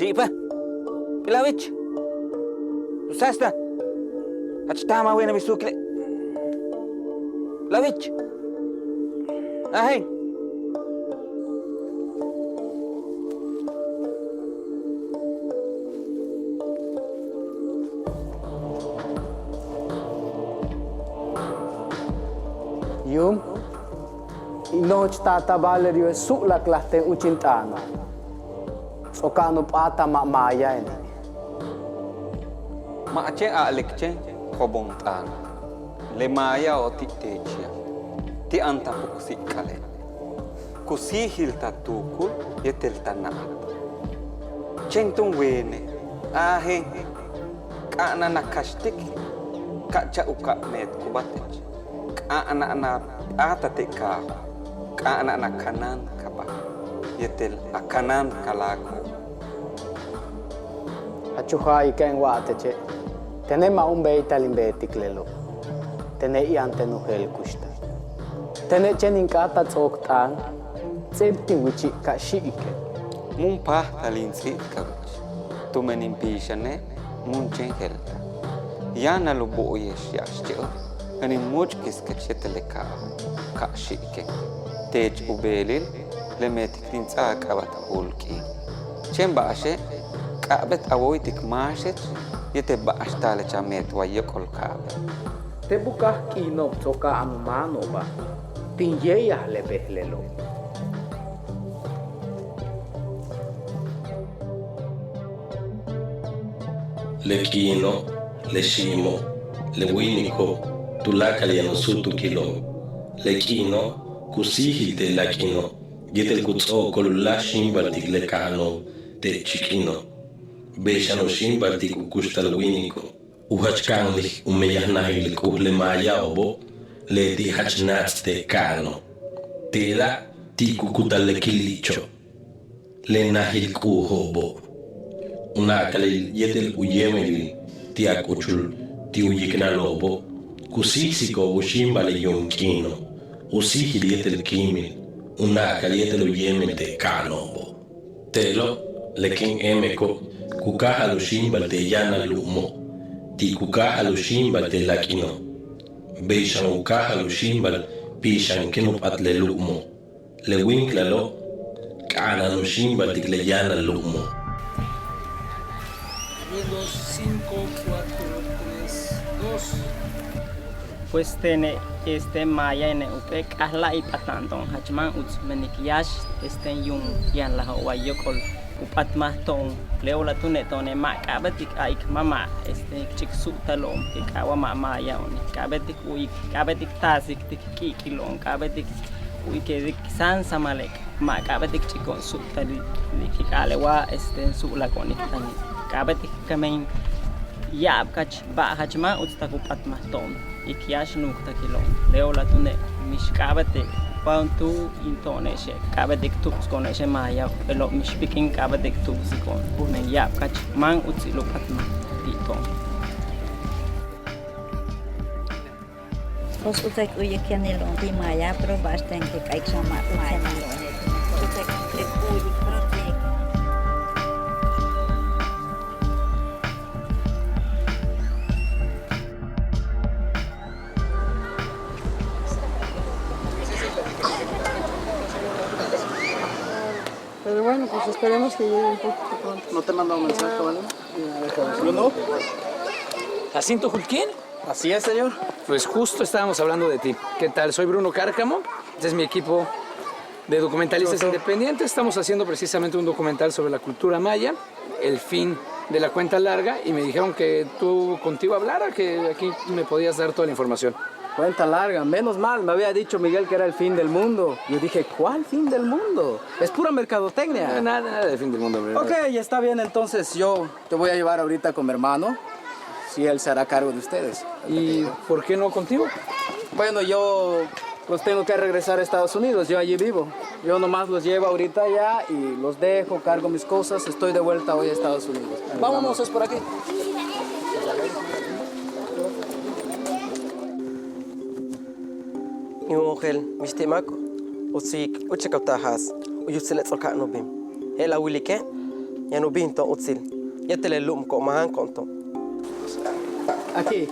Xi'ipä'. P'ilawich. Tu sáasta. Jach táan ma' wéene'ex bisuukile'. P'ilawich. Ajen. Yuum. In nojoch taata Valerio, e su'lak lajten úuch in t'aano'. Ts'o'oka'an u p'áatal ma' maayaeni'. Ma' chéen a'alik chéen k'obont'aan. Le maayao' ti' teech yaan. Ti' antal puksi'ik'ale'. Ku síijil ta tuukul yéetel ta na'at. Chéen túun weene', ajen. K'a'ana'an a kaxtik, ka'acha'ab u ka'ab meet ku báatech. K'a'ana'an a p'áatal te' kaajo', k'a'ana'an a kanáantkabaj yéetel a kanáantkalaakoo'. Jach u ja'ayiken wa'al teche', tene' ma' un béeytal in beetik lelo'. Tene' yaan ten u jeel kuxtal. Tene' chéen in k'áat a ts'o'ok t'aan, ts'íibt in wichi' ka xi'ike'. Mun páajtal in ts'íibkawil tumen in pixane' mun chéen jeltaj. Yáanal u bo'oye'ex ya'ax che'o', je'en in múuch'kiskech yéetel le kaajo' ka xi'iken. Teech u beelil le meetik tin ts'áaj a k'aaba'tal juul k'iin. Chéen ba'axe' k'a'abéet a wóoytik máaxech yéetel ba'axta'alech a meet way yóok'ol kaabe'. Te' buka'aj k'iino'ob ts'o'oka'an u máano'oba', tin yéeyaj le bejlelo'. Le k'iino', le xi'imo', le wíiniko', tuláakal yaan u súutukilo'. Le k'iino' ku síijil te' lak'ino' yéetel ku ts'o'okol u láaj xíimbaltik le ka'ano'ob te' chik'ino'. Bey xan u xíimbaltik u kuxtal wíiniko'. U jach ka'anlej u meyaj najil K'uj le maayao'obo', leti' jach naats' te' ka'ano'. Te'ela' ti' ku kutal le kili'icho', le najil K'ujo'obo'. U na'akalil yéetel u yéemelil ti' a k'uchul ti' u yiknalo'obo' ku síijsiko'ob u xíimbal le yuum k'iino', u síijil yéetel kíimil, u na'akal yéetel u yéemel te' ka'ano'obo'. Te'elo', le kéen éemeko' ku káajal u xíimbal te' yáanal lu'umo', ti' ku káajal u xíimbal te' lak'ino'. Bey xan u káajal u xíimbal pixan kéen u p'at le lu'umo'. Le wíiniklalo', k'a'ana'an u xíimbaltik le yáanal lu'umo'. Ruido cinco, cuatro, tres, dos. Pues tene' este maayaene' jump'éel k'ajla'il p'ata'an to'on jach máan uts, men k yáax este yuum yanlajo' way yóok'ol U p'atmaj to'on, le o'olal túune' to'one' ma' k'a'abéetik a'alik, ma', ma', este, k ch'ik su'utalo'on, k'a'abéet wa ma', ma'aya'o'oni', k'a'abéetik u'uyik, k'a'abéetik taasik ti' k k'i'kilo'on, k'a'abéetik u'uyik k sáansamale', ma' k'a'abéetik k ch'iko'on su'utalil, k a'ale' wa, este, su'lako'onik táan, k'a'abéetik kamen ya'ab kach ba'al jach máan uts tak u p'atmaj to'on. K yáax nuuktakilo'on, le o'olal túune' mix k'a'abéete' wa juntúul in to'one'exe', k'a'abéetik k tu'ubsiko'one'exe' maaya, pero mix bik'in k'a'abéetek k tu'ubsiko'on, men ya'ab kach máan utsil u p'atmaj ti' to'on. Pues uts k u'uyik yanilo'on ti' maaya, pero ba'axten k k'a'aik xan ma' uts yanilo'on. Uts k u'uyik, pero Pero bueno, pues esperemos que llegue un poquito pronto. ¿No te mandó mensaje, vale? Bruno. ¿Jacinto Julquín? Así es, señor. Pues justo estábamos hablando de ti. ¿Qué tal? Soy Bruno Cárcamo. Este es mi equipo de documentalistas independientes. Estamos haciendo precisamente un documental sobre la cultura maya, el fin de la cuenta larga, y me dijeron que tú, contigo hablara, que aquí me podías dar toda la información. Cuenta larga, menos mal, me había dicho Miguel que era el fin del mundo. Yo dije, ¿cuál fin del mundo? Es pura mercadotecnia. No, nada, nada de fin del mundo, hombre. Ok, está bien, entonces yo te voy a llevar ahorita con mi hermano, si él se hará cargo de ustedes. ¿Y por qué no contigo? Bueno, yo los tengo que regresar a Estados Unidos, yo allí vivo. Yo nomás los llevo ahorita allá y los dejo, cargo mis cosas, estoy de vuelta hoy a Estados Unidos. Vámonos, es por aquí. In wojel mix ti' máak u siik u chekawta'al jaas u yutsil le ts'o'ok ja'an u bin. Je'el a wilike' yaan u bin to'on utsil yéetel le lu'umko' máanko'on to'on. Aquí,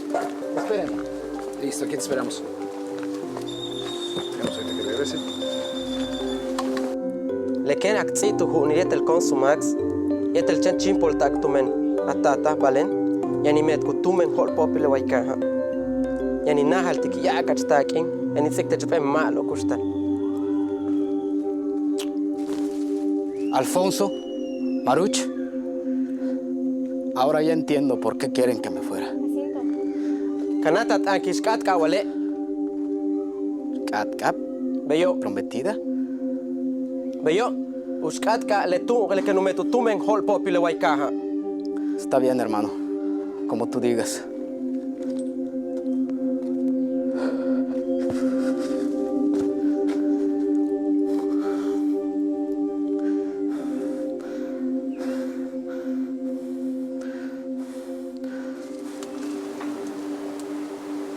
esperen. Listo, aquí te esperamos. Vamos a que regrese. Le kéen k ts'íibt u ju'unil yéetel Consum Max yéetel chéen chíimpolta'ak tumen a taata Balen, yaan in me'etk u tumen jo'olpóopil le way kaaja'. Yaan in náajaltik ya'abkach taak'in, yaan in ts'íibt tech jump'éel ma'alob kuxtal. Alfonso, Maruch, ahora ya entiendo por qué quieren que me fuera. Ka náatal t'aan kix k'áatk'ab wale'. ¿K'áatk'ab? Beyo'. ¿Prometida? Beyo'. U xk'áatk'ab le tu'un le kéen u me'et u tumen jo'olpóopil le way kaaja'. Está bien, hermano. Como tú digas.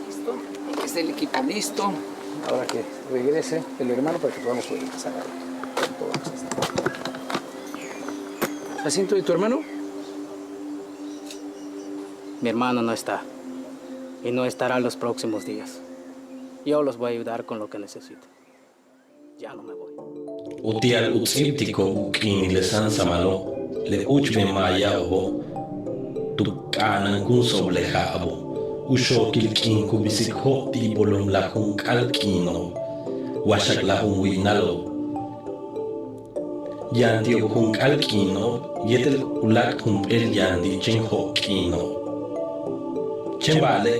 Listo. Aquí está el equipo listo. Ahora que regrese el hermano para que podamos empezar a ver con todo esto. ¿Jacinto, y tu hermano? Mi hermano no está. Y no estará los próximos días. Yo los voy a ayudar con lo que necesiten. Ya no me voy. Uti'al u ts'íibtiko'ob u k'iinil le sáansamalo', le úuchben maaya'obo', tu k'a'anankunso'ob le ja'abo', u xookil k'iin ku bisik jo'oti'ibolomlaj junk'a'al k'iino'ob, wa xak lajunwi'inalo'ob. Yaan ti'ob junk'a'al k'iino'ob yéetel uláak' jump'éel yaan ti' chéen jo'ok' k'iino'ob. Chéen ba'ale'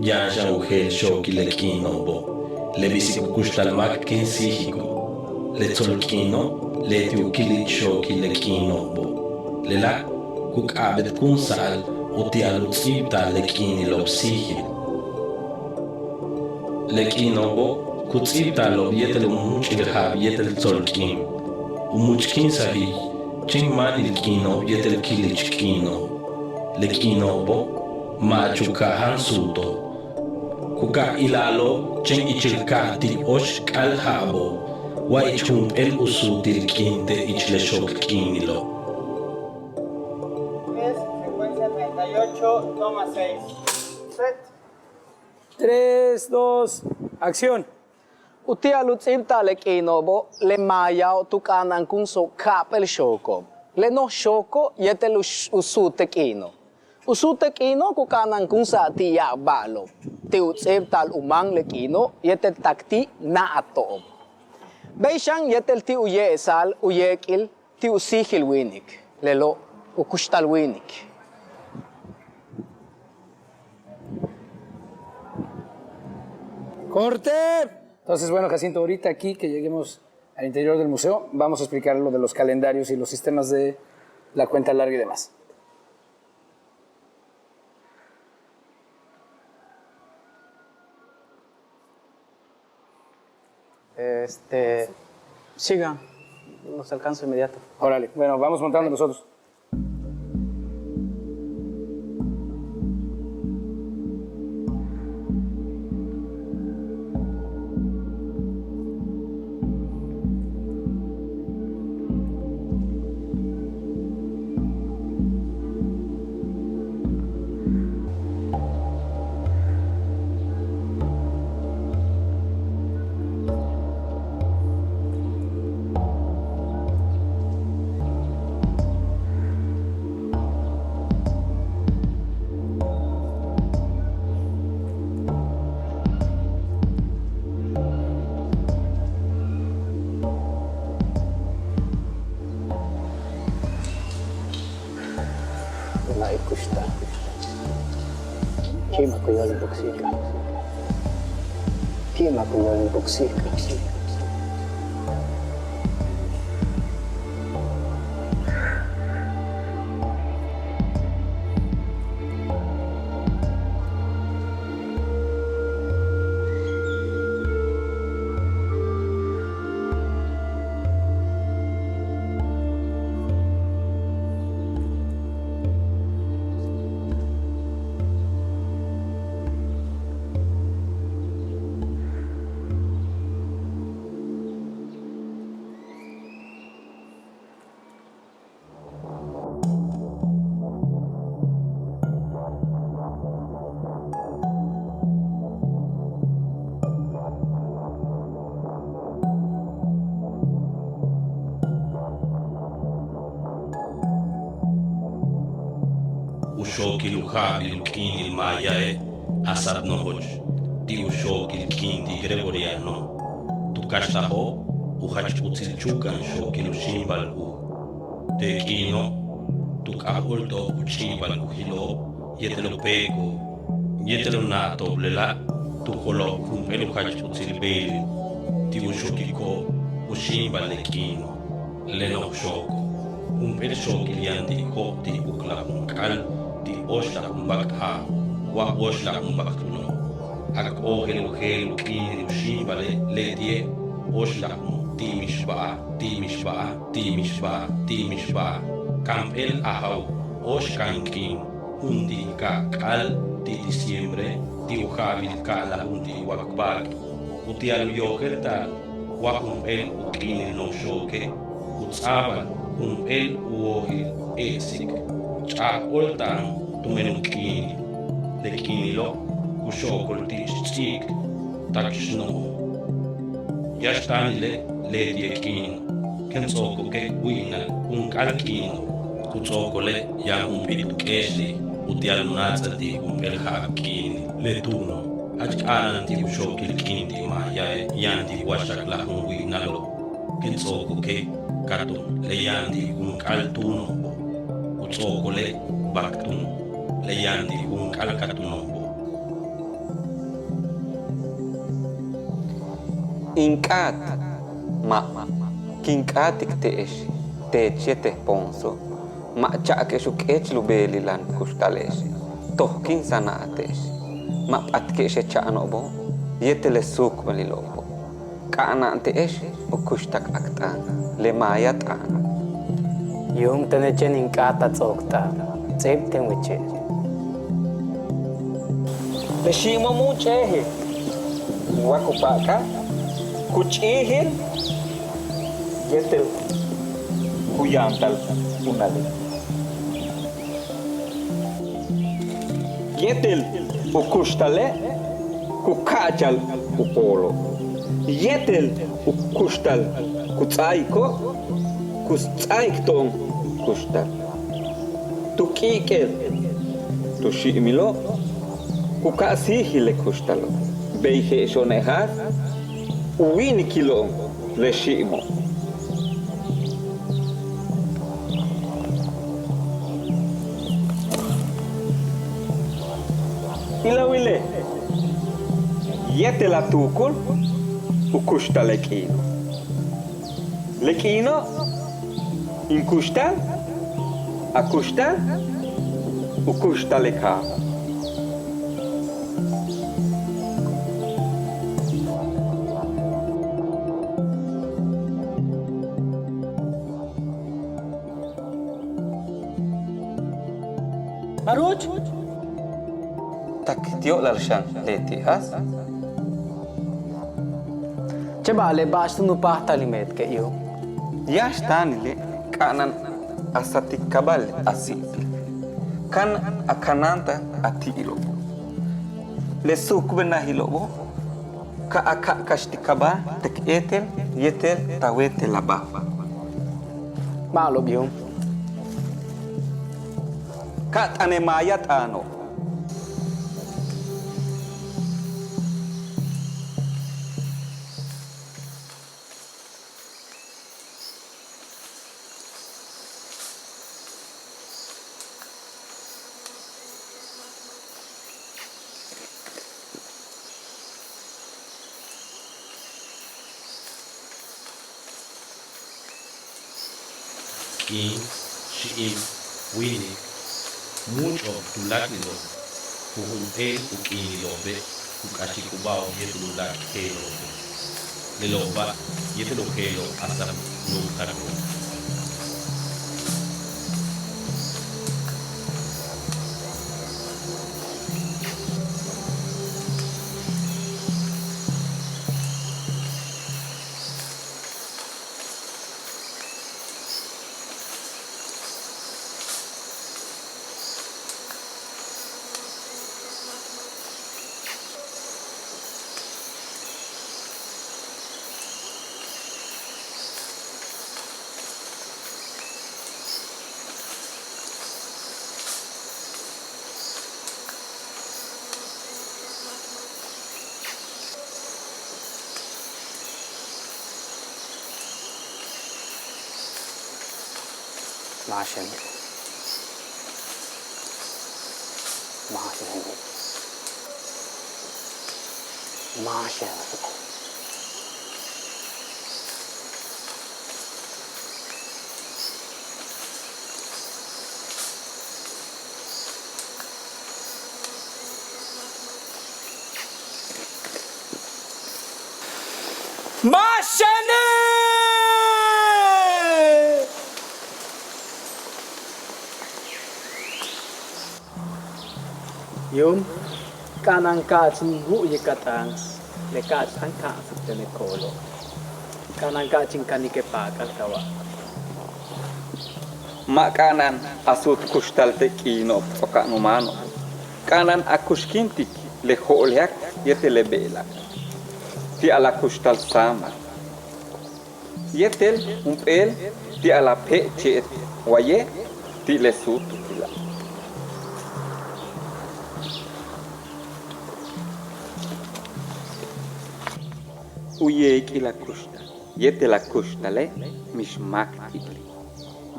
yaan xan u jeel xookil le k'iino'obo', le bisik u kuxtal máak kéen síijiko'. Le tsol k'iino' leti' u kil ich xookil le k'iino'obo'. Lela' ku k'a'abéetkunsa'al uti'al u ts'íibta'al le k'iinilo'ob síijil. Le k'iino'obo' ku ts'íibta'alo'ob yéetel u múuch'il ja'ab yéetel tsol k'iin, u much'kíinsajil chéen máanil k'iino'ob yéetel kil ich k'iino'ob. Le k'iino'obo' ma'ach u ka'a jáan suuto'ob. Ku ka'a ila'alo'ob chéen ichil ka'a ti' óox k'áal ja'abo'ob wa ich jump'éel u suutil k'iin te' ich le xook k'iinilo'. Tres, secuencia treinta y ocho, toma seis. Set. Tres, dos, acción. Uti'al u ts'íibta'al le k'iino'obo' le maayao' tu k'a'anankunso'ob ka'ap'éel xooko'ob. Le noj xooko' yéetel u x-, u suute' k'iino'. U suute' k'iino' ku k'a'anankunsa'al ti' ya'ab ba'alo'ob, ti' u ts'íibta'al u máan le k'iino' yéetel tak ti' na'ato'ob. Bey xan yéetel ti' u ye'esa'al u yéek'il ti' u síijil wíinik, lelo' u kuxtal wíinik. ¡Corte! Entonces, bueno, Jacinto, ahorita aquí que lleguemos al interior del museo, vamos a explicar lo de los calendarios y los sistemas de la cuenta larga y demás. Este, siga, nos alcanza inmediato. Órale, bueno, vamos montando nosotros. Ma'e' kuxtal. Ki'imak u yóol in puksi'ik'al. Ki'imak u yóol in puksi'ik'al. U xookil u ja'abil u k'iinil mayae' a sat nojoch ti' u xookil k'iin ti' gregoriano tu kaxtajo' u jach utsil chúuka'an xookil u xíimbal uj. Te' k'iino' tu k'aj óolto'ob u ch'i'ibal ujilo'ob yéetel u péeko'ob yéetel u na'ato'ob lela' tu jolo'ob jump'éel u jach utsil beelil ti' u xokiko'ob u xíimbal le k'iino'. Le nojoch xooko', jump'éel xookil yaan ti' jo'op' ti' wuklaj junk'a'al ti' óoxlajunbak' jaaj wa óoxlajunbak' túuno'. K ojel u jeel u k'iinil u xíimbale' leti'e' óoxlajun ti' mixba'al, ti' mixba'al, ti' mixba'al, ti' mixba'al. Kamp'éel a jaw óox kan k'iin juntiko' ka'aj ti' diciembre ti' u ja'abil ka'aj juntiko' wakba'al uti'al u yojéelta'al wa jump'éel u k'iinil nojoch xooke' ku ts'a'abal jump'éel u wojil éets'ik ch'a'aj óolta'an tumen u k'iinil. Le k'iinilo' ku xo'okol ti' xts'íik tak xno'on. Yáax táanile' leti'e' k'iin kéen ts'o'okoke' wi'inal junk'a'al k'iino' ku ts'o'okole' yaan jump'íit u k'éexlil uti'al u náats'al ti' jump'éel ja'ab k'iinil. Le túuno' jach k'a'ana'an ti' u xookil k'iin ti' mayae' yaan ti' waxaklajun wi'inalo'. Kéen ts'o'okoke' ka túun le yaan ti' junk'a'al túuno'obo' ku ts'o'okole' bak túun le yaan ti' junk'a'al ka túuno'obo'. In k'áat, ma', kin k'áatik te'ex, teech yéetel Ponso, ma' cha'ake'ex u k'éechil u beelilal kuxtale'ex, toj kin sana'al te'ex, ma' p'atke'ex le cha'ano'obo' yéetel le suukbalilo'obo'. K'a'ana'an te'ex u kuxtal k t'aan, le maaya t'aan. Yuum teneche' in k'áat a ts'o'ok t'aan, ts'íib teen wiche'. Le xi'imo' mu ch'éejil, wa ku pa'ak'al, ku ch'íijil yéetel ku yantal unale'. Yéetel u kuxtale' ku ka'achal u poolo'. Yéetel u kuxtal ku ts'áaiko', ku ts'áaik to'on kuxtal. Tu k'i'ik'el tu xi'imilo' ku ka'a síijil le kuxtalo'. Bey je'exo'one' jaas u wíinikilo'on le xi'imo'. Yéetel a tuukul u kuxtal le k'iino'. Le k'iino' in kuxtal, a kuxtal u kuxtal le kaaj. Ba'ax? Tak ti' yo'olal xan leti' jaas. Chéen ba'ale' ba'ax túun u páajtal in meetke' yuum. Yáax táanile' k'a'ana'an a satik kabal a si'ipil. Kan a kanáantaj a ti'ilo'obo'. Le suukbenajilo'obo' ka a ka'akax ti' kabal tak éetel yéetel ta wéetelabáa. Ma'alob yuum. Ka t'aane' maaya t'aano'. K'iin, xi'im, wíinik, múuch'o'ob tuláaklilo'ob, jujump'éel u k'iinilo'obe' ku k'axik u ba'o'ob yéetel u láak' jeelo'obo'. Lelo'oba' yéetel u jeelo'ob a sáak u nu'uktako'ob. Máaxene'. Máaxene'. Máaxene'. Máaxene'. Yuum, k'a'ana'an ka'ach in wu'uyik a t'aan, le ka'ach táan ka'ansik ten le koolo'. K'a'ana'an ka'ach in kanik le paak'al kawa'. Ma' k'a'ana'an a suut kuxtal te' k'iino'ob ts'o'oka'an u máano'ob. K'a'ana'an a kuxkintik le jo'olejak yéetel le beelak ti'al a kuxtal sáamal yéetel jump'éel ti'al a pee' che'et waye' ti' le súutukila'. U yéek'il a kuxtal yéetel a kuxtale' mix máak ti'ili'.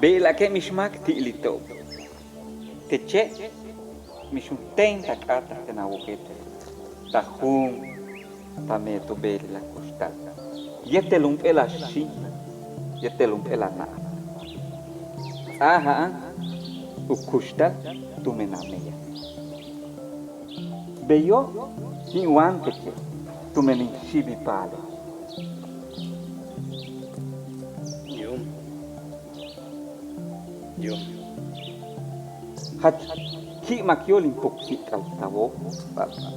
Beelake' mix máak ti'ili' to'ob. Teche' mix juntéen ta k'áataj ten a wojéeltele', ta juum ta meet u beelil a kuxtal yéetel jump'éel a xíimbal yéetel jump'éel a na'aj. Ts'áaja'an u kuxtal tumen a meyaj. Beyo' kin wáanteke' tumen in xíibil paalej. Yuum. Yuum. Jach ki'imak yóol in puksi'ik'al ta wóol, papá,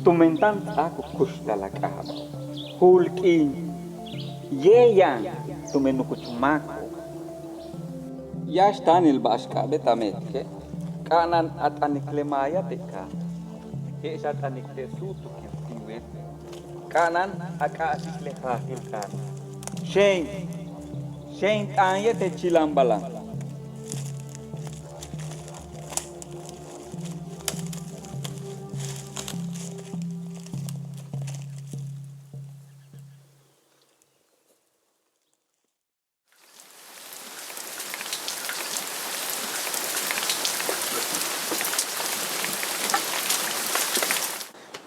tumen táan ts'áak u kuxtal a k'aaba'. Ju'ul k'iin yéeya'an tumen nukuch máako'ob. Yáax táanil ba'ax k'a'abéet a meetke', k'a'ana'an a t'anik le maaya te' kaaj, je'ex a t'anik te' súutukil tin weet. K'a'ana'an a k'a'axik le jaajil t'aan. Xeen, xeen t'aan yéetel chilambalan.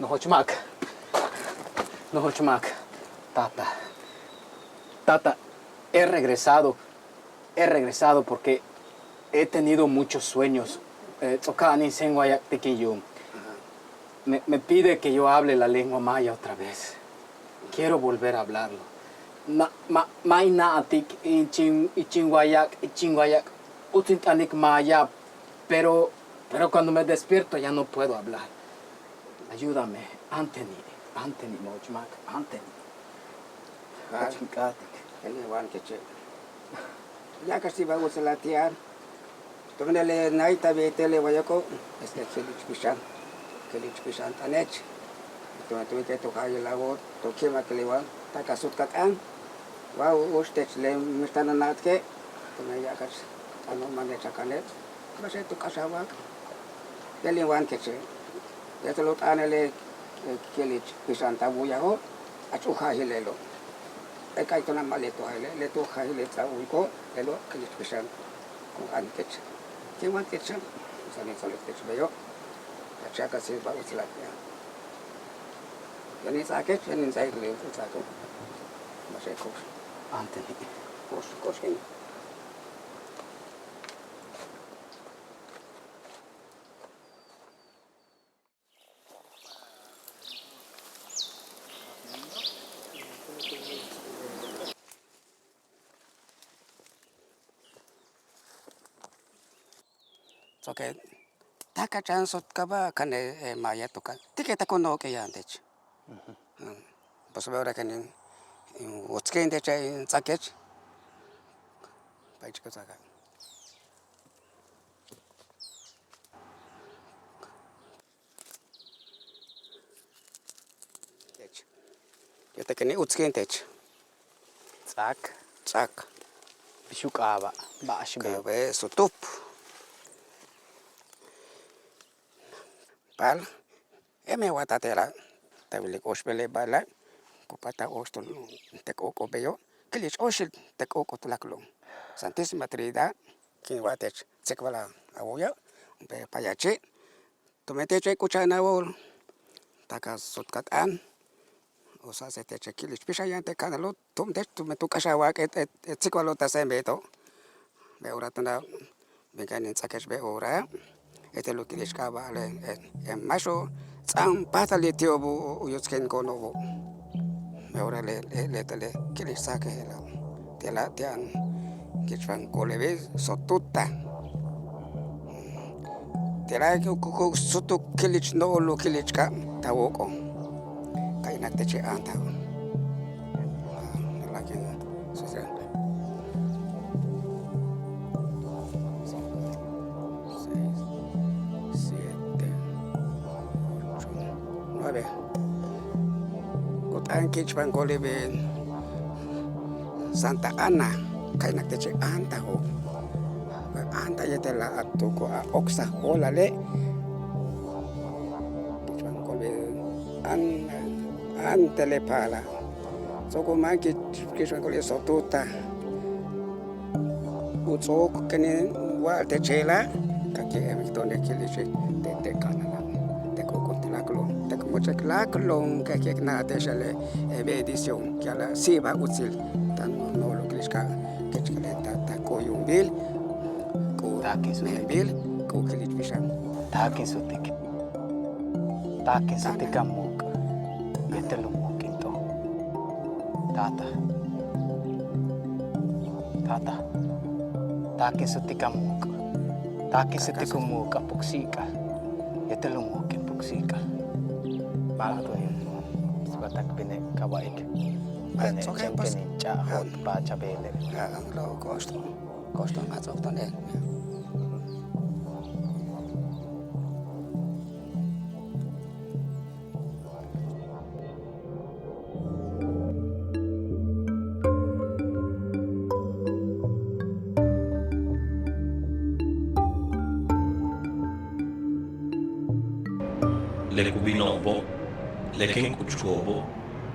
Nojoch máak, Nojoch máak, tata. Tata, he regresado, he regresado porque he tenido muchos sueños. Eh, ts'o'oka'an in séen wa ya'abtik in yuum. Me, me pide que yo hable la lengua maya otra vez. Quiero volver a hablarlo. Ma', ma', ma' in na'atik ichil, ichil wa ya'ab, ichil wa ya'ab, uts in t'anik maya, pero, pero cuando me despierto ya no puedo hablar. Ayúdame, áanteni', áanteni', nojoch máak, áanteni'. Ba'al. Nojoch in k'áatik. Je'el in wa'alikeche'. Ya'abkax ti' ba'al uts u láak' ti'al. Tumen le náay ta beetele' wayoko', este, kilich pixan, kilich pixan t'anech. Tumen tu beetele' tu jaajil a wóol tu ki'imak le wa táakal sutkat'aan. Wa u'ux teech le mix táan a na'atike', tumen ya'abkax t'aano'ob ma' le chakanel. Ba'axe' tu k'ax a wak'. Je'el in wa'alikeche', yéetel u t'aanele' kilich pixan ta wu'uyajo', jach u jaajil lelo'. K'a'ay túun a ma' le tu jaajile', le tu jaajile' ts'a' u wu'uyiko', lelo' kilich pixan ku jáanik teech. Kin wa'alikeche', xan in tsolike' teech beyo'. Jach ya'abkax ti' ba'al uts u láak' ti'al. Yaan in ts'áakech, yaan in ts'áakech le u ts'áako'. Ba'axe' ko'ox. Áanteni'. Ko'ox, ko'ox ken. Ts'o'oke' táakal chan sot ka ba kane' maya tu ka' ti' ke' tak u nook'e' yaan teech. Pues be'ora ken in wutskeen teech in ts'áakech. Paychik u ts'áaka'. Teech. Yéetel ken in wutskeen teech. Ts'áak. Ts'áak. Bix u k'aaba', ba'ax beel. K'aaba' sutup. Ba'al. Je'el me' wa'al te'ela', ta wilik óoxp'éel le ba'ala', ku páatal óoxtúul te k'uuk'u' beyo', kilich óoxil te k'uuk'u' tuláakalo'. Santísima Trinidad, kin wa'al teech tsikbal a wu'uya', jump'éel payachi', tumen teech e k'ucha'an a wóol, táakal sutkat'aan, u sa'ase' teech e kilich pixan yaan te' ka'analo', tumen teech tumen tu k'ax a wak' e tsikbalo' ta séen beeto'. Be'ora táan a bin ka'aj in ts'áakech be'ora yéetel u kilich k'aaba' le máaxo'ob ts'a'an páajtalil ti'ob u yutskeenko'ono'obo'. Be'ora le le le kilich tsáakej je'ela'. Te'ela' ti' yaan kichpan ko'olel beel sotuta. Te'ela' ku ku sutuk kilich no'ol u kilich ka'aj ta wóok'ol. Ka inak teche' áantajo'. Seis, siete, ocho, nueve. U t'aan kichpan ko'olel beel Santa Ana, ka inak teche' áantajo'. Áantaj yéetel a tuuko' a oksaj óolale'. Kichpan ko'olel beel an an te' le paalal. Ts'o'ok u máan kich kichpan ko'olel sotuta. U ts'o'ok ken in wa'al teche' je'ela', ka ki'imak to'on le kilichi' te' te' ka'anala', te' k'uuk'u' tuláakalo', te' ku much'ik láakalo', ka ki'imak na'ate'ex le bendición, ki'ala' síibal utsil táan u no'olil kilich ka'aj kich kale' ta ta ku yuumbil, ku mejenbil, ku kilich pixan. Taak in sutik. Taak in sutik a muuk' yéetel u muuk' in t'o'on. Taata. Taata. Taak in sutik a muuk'. Taak in sutik u muuk' a puksi'ik'al yéetel u muuk' in puksi'ik'al. Máak tu'ux in ts'iba'al tak bine' ka wa'ik. Bene' chéen ken in ch'a'ajo'ob paach a beele'. Ko'ox to'on, ko'ox to'on ma' ts'o'ok to'on. Le ku bino'obo', le ken k'uchko'obo',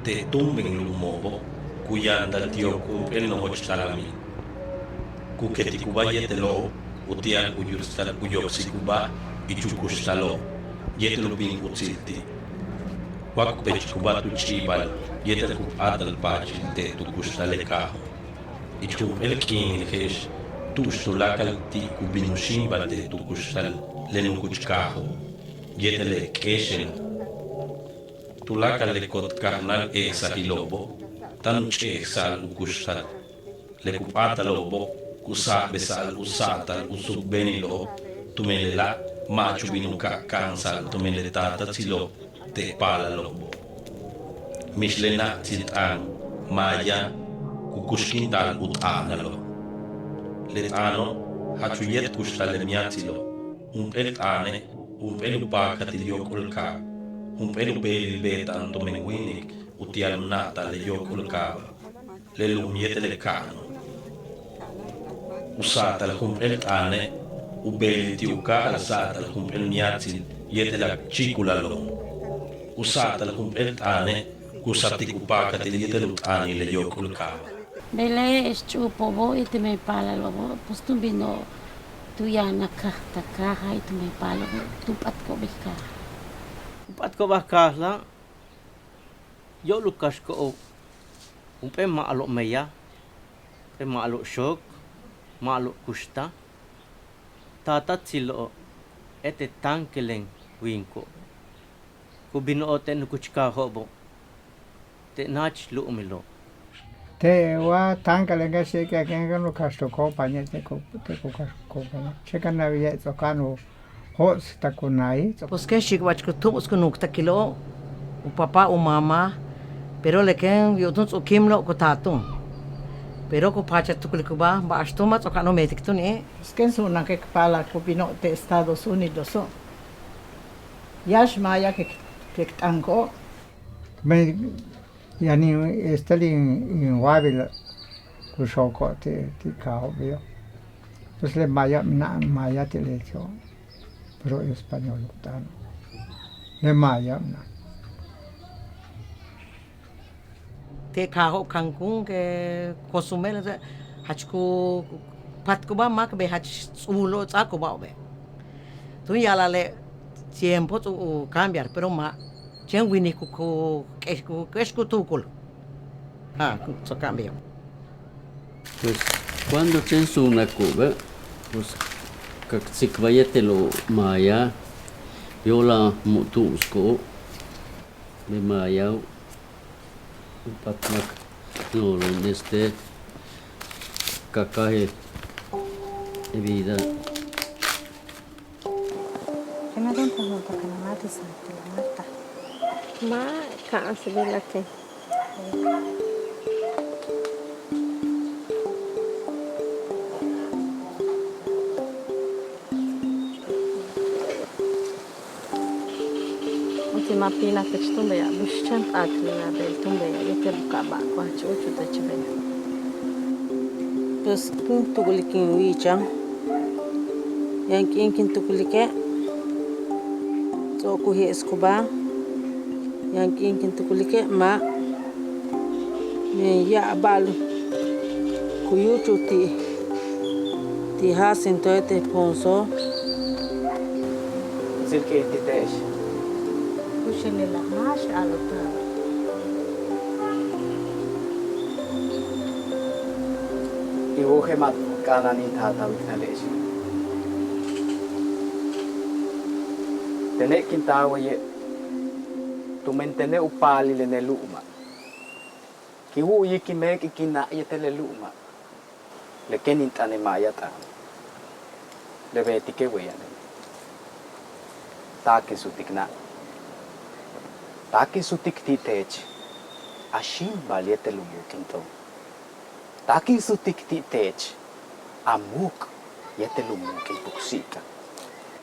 te' túumben lu'umo'obo', ku yantal ti'ob jump'éel nojoch talamil. Ku ketikubáaj yéetelo'ob uti'al u yutsktal u yoksikubaaj ich u kuxtalo'ob yéetel u bin utsil ti'. Wa ku pechkubáa tu ch'i'ibal yéetel ku p'áatal paachil te' tu kuxtal le kaajo'. Ich jump'éel k'iinil je'ex tu'ux tuláakal ti' ku bin u xíimbal te' tu kuxtal le nukuch kaajo' yéetel le k'éexel. Tuláakal le kot kajnáal e'esajilo'obo' táan u ch'e'ejsa'al u kuxtal. Le ku p'áatalo'obo' ku sa'abesa'al u sa'atal u suukbeenilo'ob, tumen lela' ma'ach u bin u ka'aka'ansa'al tumen le taatatsilo'ob te' paalalo'obo'. Mix le na'tsil t'aan maaya ku kuxkinta'al u t'aanalo'. Le t'aano' jach u yéet kuxtal le miatsilo'. Jump'éel t'aane' jump'éel u paakatil yóok'ol kaab, jump'éel u beelil beeta'an tumen wíinik uti'al u na'ata'al le yóok'ol kaaba', le lu'um yéetel le ka'ano'. U sa'atal jump'éel t'aane' u beelil ti' u káajal sa'atal jump'éel miatsil yéetel a chíikulalo'on. U sa'atal jump'éel t'aane' ku satik u paakatil yéetel u t'aanil le yóok'ol kaaba'. Bejla'e' ex ch'úupo'obo' yéetel mey paalalo'obo' pues tun bino'ob tu yaan a kajtal kaaja' yéetel mey paalalo'obo' tu p'atko'ob bej kaaja'. U p'atko'ob bej kaajala' yo'ol u kaxko'ob jump'éel ma'alob meyaj, jump'éel ma'alob xook, ma'alob kuxtal, taatatsilo'ob yéetel táankelem wíiniko'ob. Ku bino'ob te' nukuch kaajo'obo' te' náach lu'umilo'ob. Te' wa táankelem ka xíikel kéen u kaxtuko'ob pañe' te' ku te' ku kaxtuko'ob pañe' xéekan a yéet' ts'o'okan u jo'ots tak u naayil. Pues kéen xi'ikbach ku tu'ubs ku nuuktakilo'ob u papá u mamá, pero le kéen yu'ub túun ts'o'ok u kíimlo'ob ku taal túun. Pero ku paach a tukulikubáa ba'ax túun ma' ts'o'okan u meetik túun ni'i'. Pues kéen su'unak k paalal ku bino'ob te' Estados Unidoso'. Yáax maaya k k t'aniko'ob. Yaan in estel in wa'abil ku xooko'ob ti' ti' kaajo'ob beyo'. Pues le maaya mina'an maaya ti' le cho' pero español u t'aano'. Le maaya mina'an. Te' kaajo'ob Cancún, Cozumel, jach ku patkubáa máak bey jach ts'uulo'ob ts'áakubáa'obe'. Tun ya'ala'ale' tiempo ts'u u cambiar pero ma' chéen wíinik ku ku k'ex ku k'ex ku tuukul. Aj, ts'o'okan beyo'. Pues cuando chéen su'unako'obe' pues ka k tsikbal yéetel u maaya yo'olal mu' tu'ubsko'ob le maaya u p'at máak noolo'on este ka káaj e vida. Ma' ka'ansbil a kéen. Uts ma' pilaktech túun beya' bix chéen p'áatal in a beel túun beya' yéetel u ka'aba'al wa jach úuch u tech beya'. Pues kin tukulik in wi'icha'an. Yaan k'iin kin tukulike' ts'o'ok u je'eskubáa. Yaan k'iin kin tukulike' ma'. Men ya'ab ba'al ku yúuchul ti' ti' Jacinto yéetel Ponso. Utsil k'iin ti' te'ex. Kuxi' lela' máax a'alota'ab. In wojel ma' k'a'ana'an in taal ta wiknale'ex. Tene' kin taal waye' tumen tene' u paalil le lu'uma'. Kin wu'uyik in méek'ik in na' yéetel le lu'uma'. Le kéen in t'aane' maaya t'aan. Le beetike' weye' yaan. Taak in sutik na'. Taak in sutik ti' teech a xíimbal yéetel u muuk in t'oon. Taak in sutik ti' teech a muuk yéetel u muuk in puksi'ik'an.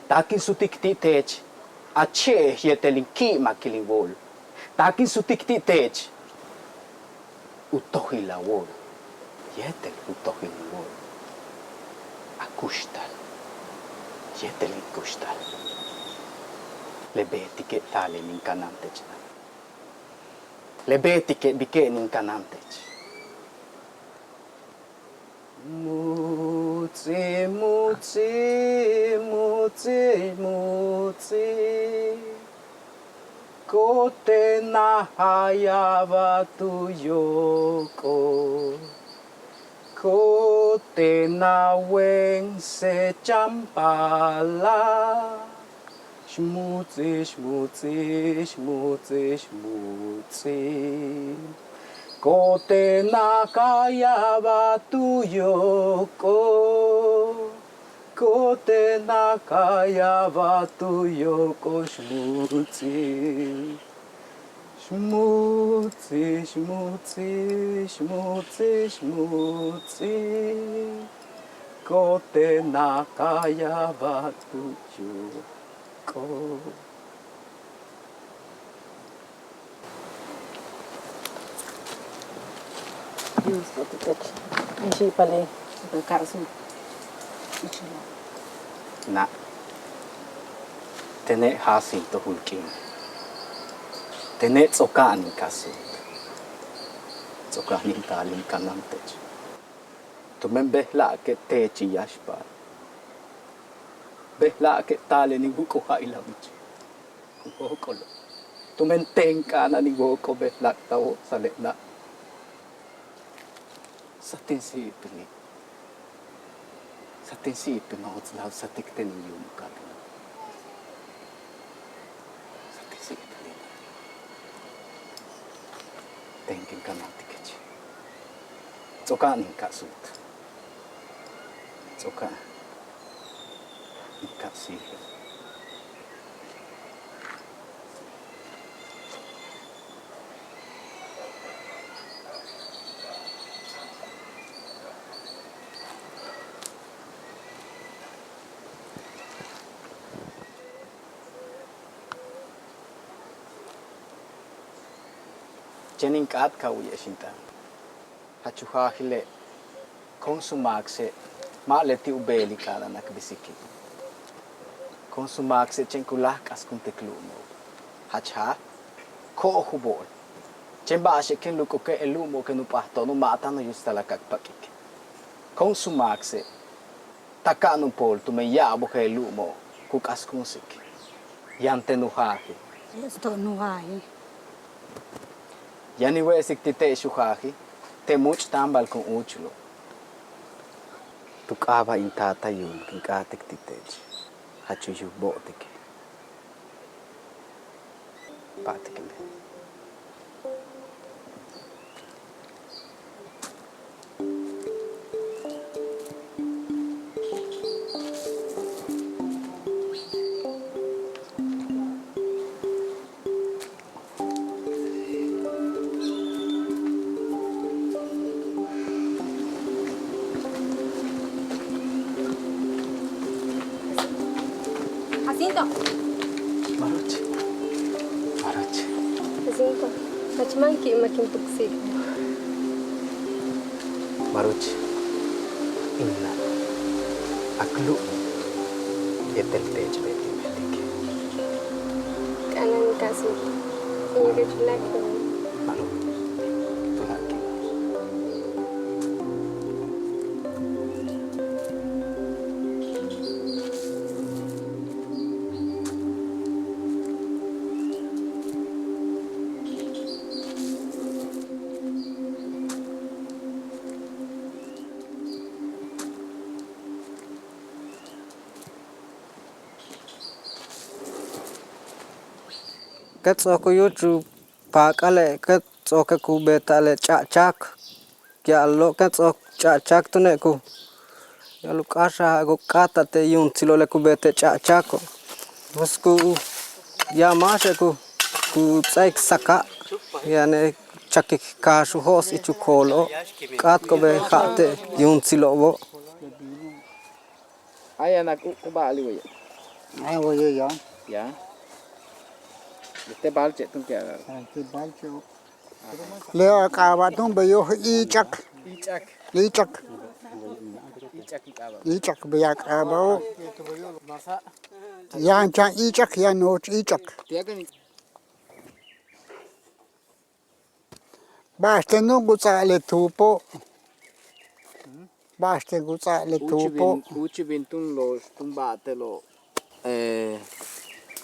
Taak in sutik ti' teech a che'ej yéetel in ki'imakil in wóol. Taak in sutik ti' teech u tojil a wóol yéetel u tojil in wóol, a kuxtal yéetel in kuxtal. Le beetike' taal in kanáantech na'. Le beetike' bike'en in kanáantech. Mutsi', mutsi', mutsi', mutsi'. Ko'ote' najayaba tu yok'ol, ko'ote' nawen sechan pala, xmutsi' xmutsi' xmutsi' xmutsi'. Ko'ote' najayaba tu yok'ol, ko'ote' najayaba tu yok'ol xmutsi'. Xmutsi' xmutsi' xmutsi' xmutsi'. Ko'ote' najayaba tu yok'ol. Dios, ti' teech in xi'ipali. Na', tene' Jacinto Julk'in. Tene' ts'o'oka'an in ka'a suut. Ts'o'oka'an in taal in kanan teech. Tumen bejla'ake' teech in yáax paal. Bejla'ake' taal in wuk'ul ja'ilabich. Ku jóok'olo'. Tumen teen k'a'ana'an in wóok'ol bejla'ak ta wóok'sale' na'. Satín si'ipili'. Satín si'ipil ma' uts láak' satik ten in yuum u kaak na'. Satín si'ipili'. Teen kin kanantikech. Ts'o'oka'an in ka'a suut. Ts'o'oka'an in ka'a siil. Chéen in k'áat ka u'uye'ex in t'aan. Jach u jaajile' ko'ons u máakse' ma' leti' u beelil k'a'ana'an k bisiki'. Ko'ons u máakse' chéen ku láaj k'askúuntik lu'umo'. Jach jaaj, ko'oj u bo'ol. Chéen ba'axe' ken luk'uke' le lu'umo' ken u p'ajto'ono' ma' táan u yutsta'al k pak'ik. Ko'ons u máakse' Taka'an u pool tumen ya'ab u jeel lu'umo' ku k'askúunsik. Yaan ten u jaajil. To'on u jaajil. Yaan in we'esik ti' te'ex u jaajil te' múuch' táambal kun úuchulo'. Tu k'aaba' in taata yuum kin k'áatik ti' te'ex jach u yu'ub bo'otike'. Pa'atik in beel. Jacinto. Maruchi. Maruchi. Jacinto, jach máan ki'imak in puksi'ik. Maruchi, in na' k lu'um yéetel teech beetik beetik. K'a'ana'an in ka'a suut. In k'áat u láak'. Ma'alob. Tuláakal. Ka ts'o'ok u yúuchul paak'ale' ka ts'o'oke' ku beeta'al le ch'a'chak. Ya'alo' ken ts'o'ok ch'a'chak túune' ku ya'al u k'áaxaj a k'áata'al te' yuumtsilo' le ku beete' ch'a'chako'. Pues ku ya'ab máaxe' ku ku ts'áaik saka' yaan u chakik kaax u jo'os ich u koolo'ob. K'áatko'ob bey ja'at te' yuumtsilo'obo'. Ay, yaan a ku ba'ali' weye'. Ay, weye' yaan. Yaan. Te' ba'alche' túun ke a. Te' ba'alche'o'. Le a k'aaba' túun beyo' ich'ak. Ich'ak. Ich'ak. Ich'ak i k'aaba'. Ich'ak bey a k'aaba'o'. Yaan chan ich'ak, yaan nojoch ich'ak. Ba'axten túun ku ts'a'ab le tuupo'. Ba'axten ku ts'a'ab le tuupo'. Úuchul bin túun loox túun ba'ate'elo'.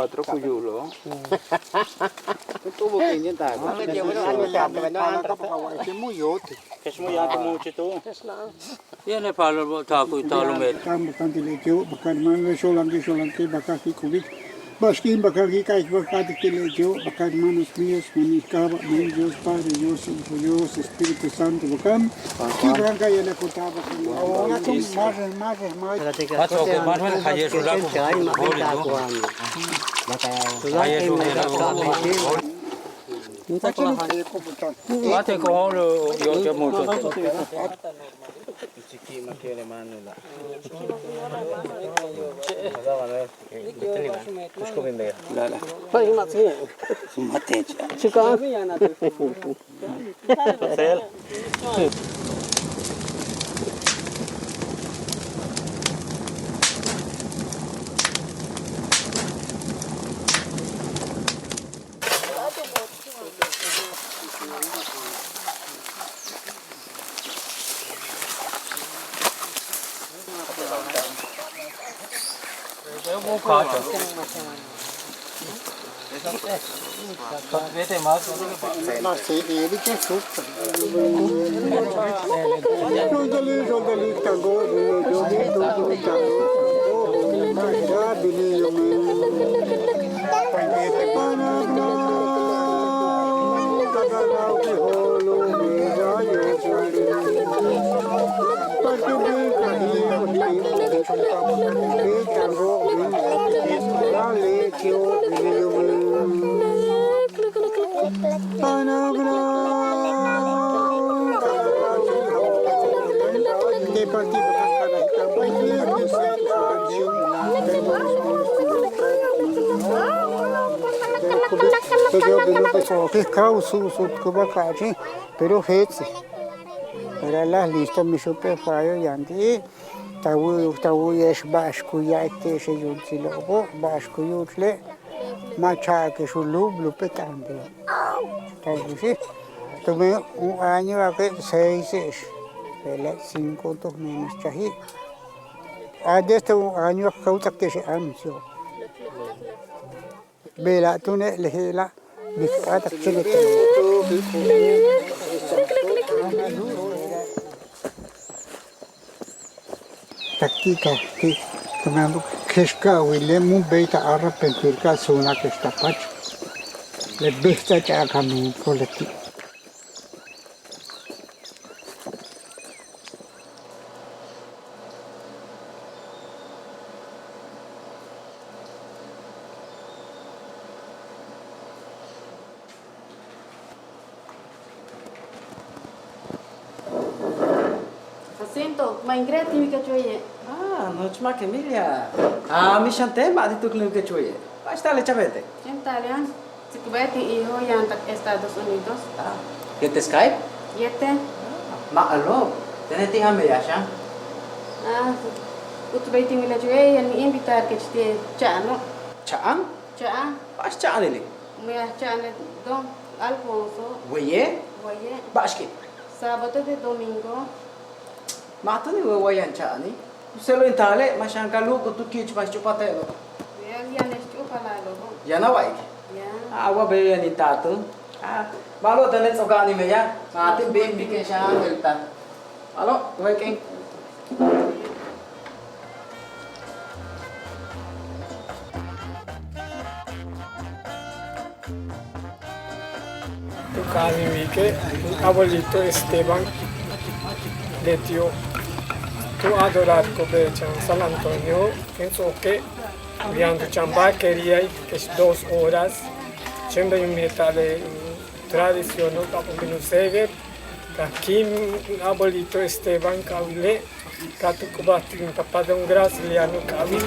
cuatro ku yu'ulo'. Kex mu yáantal mu'uchi' tu. Yéetel paalal bo'otaku' ita'al u meet. Táan buka'an ti' le e'eyo', buka'an hermano, le xolanke', xolanke', buka'aj ki' k'ubik. Ba'ax k'iin buka'aj ki' k'a'aye'ex, buka'aj ti' le e'eyo', buka'aj hermanos míos, manix k'aaba', manix Dios Padre, Dios Hijo, Dios Espíritu Santo, buka'an. Ki' buka'an ka yéetel ku taal buka'an. Máax, máax, máax. Pero jeetse', pero láaj listo mix jump'éel fallo yaan ti', ta wu'uye'ex ba'ax ku ya'alik te'ex le yuumtsilo'obo', ba'ax ku yu'uchile', ma' cha'ake'ex u lúubul jump'éel t'aan Dios. Tumen un año ake' seise'ex, bejla'e' cinco tu menos chaji'. A desde un año ka u ts'áak te'ex le anuncio. Bejla' túune' le je'ela' bix p'áatak chéen le tak ti' ka ti' tumen kex ka wile' mu béeytal arrepentir ka suunake'ex ta paach le bejtsa' ch'a'ak a miinko' leti'. Jacinto, ma' in creer ti' in wilik kech weye'. Ah, nojoch máak Emilia. Ah, mix xan te'e' ma' ti' tuklin wilik kech weye'. Ba'ax taal le chabéete'. Chéen taal yaan. Tsikbaltik in hijo yaan tak Estados Unidos. Ah, yéetel Skype? Yéetel. Ah, ma'alob. Tene' ti' jach meyaj xan. Ah, uts bey tin wilaj weye' yaan in invitar kech ti' cha'ano'. Cha'an? Cha'an. Ba'ax cha'anili'? Meyaj cha'anil don Alfonso. Weye'? Weye'. Ba'ax k'iin? Sábado de domingo. Ma' túun in wéey wa yaan cha'anil. Ku se'elo' in taale', ma' xan ka lúubul tu kiich ba'ax ch'úupal te'elo'. Yaan, yaan ch'úupal a'alo'obo'. Yaan a wa'alik. Yaan. A wa beyo' yaan in taal túun. A, ma'alob tene' ts'o'oka'an in meyaj. Ma' tin bin bik'e' xan a weltal. Ma'alob, wéek'en. Tu ka'aj in wilik un abuelito Esteban, leti'o' tu adorarko'obe' chan San Antonio, kéen ts'o'oke' yaan tu chan vaquería kex dos horas, chéen bey u beeta'al le tradiciono' k'a'abéet u bin u séeguel, ka kim abuelito Esteban ka wile', ka tu k'ubajtik in papá don Graciliano ka wil.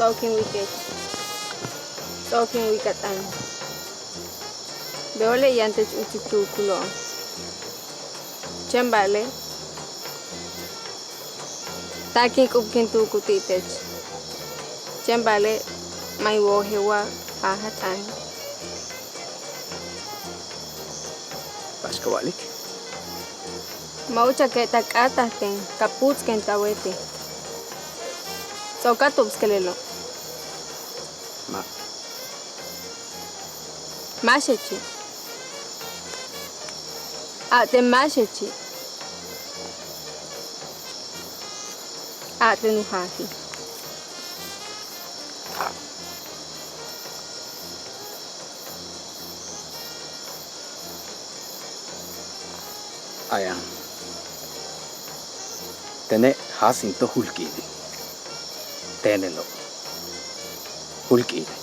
Ts'o'ok in wikech. Ts'o'ok in wik a t'aan. Beo'ole' yaan tech úuchik tuukulo'on. Chéen ba'ale' taak in k'ubik in tuukul ti' tech. Chéen ba'ale' ma' in wojel wa jaaj a t'aan. Ba'ax ka wa'alik? Ma' úuchake' ta k'áataj teen ka puuts'ken ta wéetel. Ts'o'oka' tu'ubsik lelo'. Ma'. Máaxechi'. A'ate' máaxechi'. A'ate' u jaajil. Ayaan. Tene' jaasintoj ju'ul k'iine'. Teenelo'. Ju'ul k'iine'.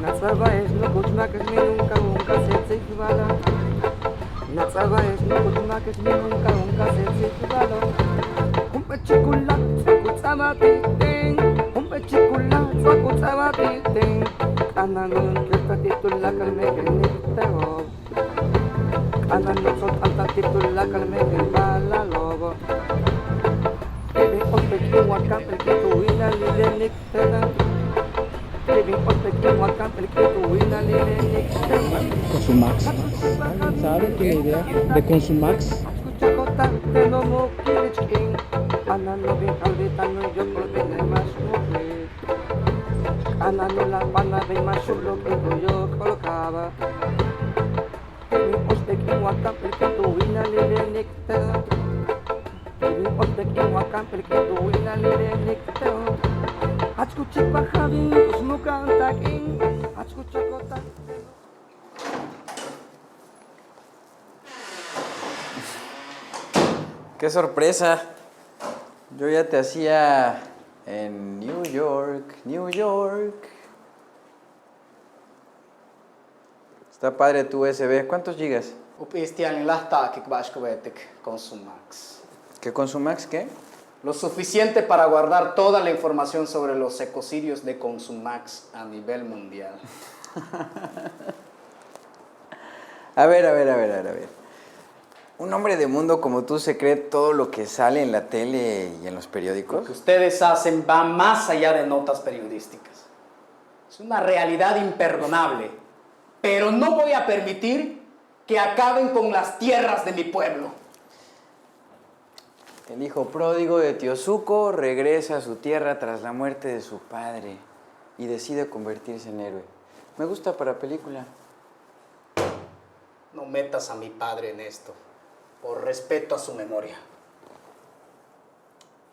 Nats'aba'ex nukuch máakex míin junka junka séets'ik ba'ala'. Nats'aba'ex nukuch máakex míin junka junka séets'ik ba'ala'. Jump'éel chíikul láaj ts'o'ok u ts'a'abal ti' teen. Jump'éel chíikul láaj ts'o'ok u ts'a'abal ti' teen. K'a'ana'an u yóok'olta'al ti' tuláakal meyaj níiktejo'ob. K'a'ana'an u ts'o'okta'al ti' tuláakal meyaj ba'alo'obo'. Ke bin óoltik in wa'al kamp'éel k'iin tu winalile' níiktel. Ke bin óoltik in wa'al kamp'éel k'iin tu winalile' níiktel. Consumax. ¿Sabe? ¿Tiene idea de Consumax? K'a'ana'an u bin ja'albita'al u yóok'ol bin le máax muuk'il. K'a'ana'an u láaj' p'anal bin máax u lóok'ol u yóok'ol kaaba'. Ke bin óoltik in wa'al kamp'éel k'iin tu winalile' níiktel. Ke bin óoltik in wa'al kamp'éel k'iin tu winalile' níiktel. Jach ku chíikpajal bin u mu'uk'a'an taak'in. Jach ku ch'a'iko'ob taak'in. Qué sorpresa. Yo ya te hacía en New York, New York. Está padre tu U S B. ¿Cuántos gigas? Jump'íis ti'al in láaj' taakik ba'ax ku beetik Consumax. ¿Qué Consumax qué? Lo suficiente para guardar toda la información sobre los ecocidios de Consumax a nivel mundial. A ver, a ver, a ver, a ver, a ver. ¿Un hombre de mundo como tú se cree todo lo que sale en la tele y en los periódicos? Lo que ustedes hacen va más allá de notas periodísticas. Es una realidad imperdonable, pero no voy a permitir que acaben con las tierras de mi pueblo. El hijo pródigo de Tío Zuko regresa a su tierra tras la muerte de su padre y decide convertirse en héroe. Me gusta para película. No metas a mi padre en esto, por respeto a su memoria.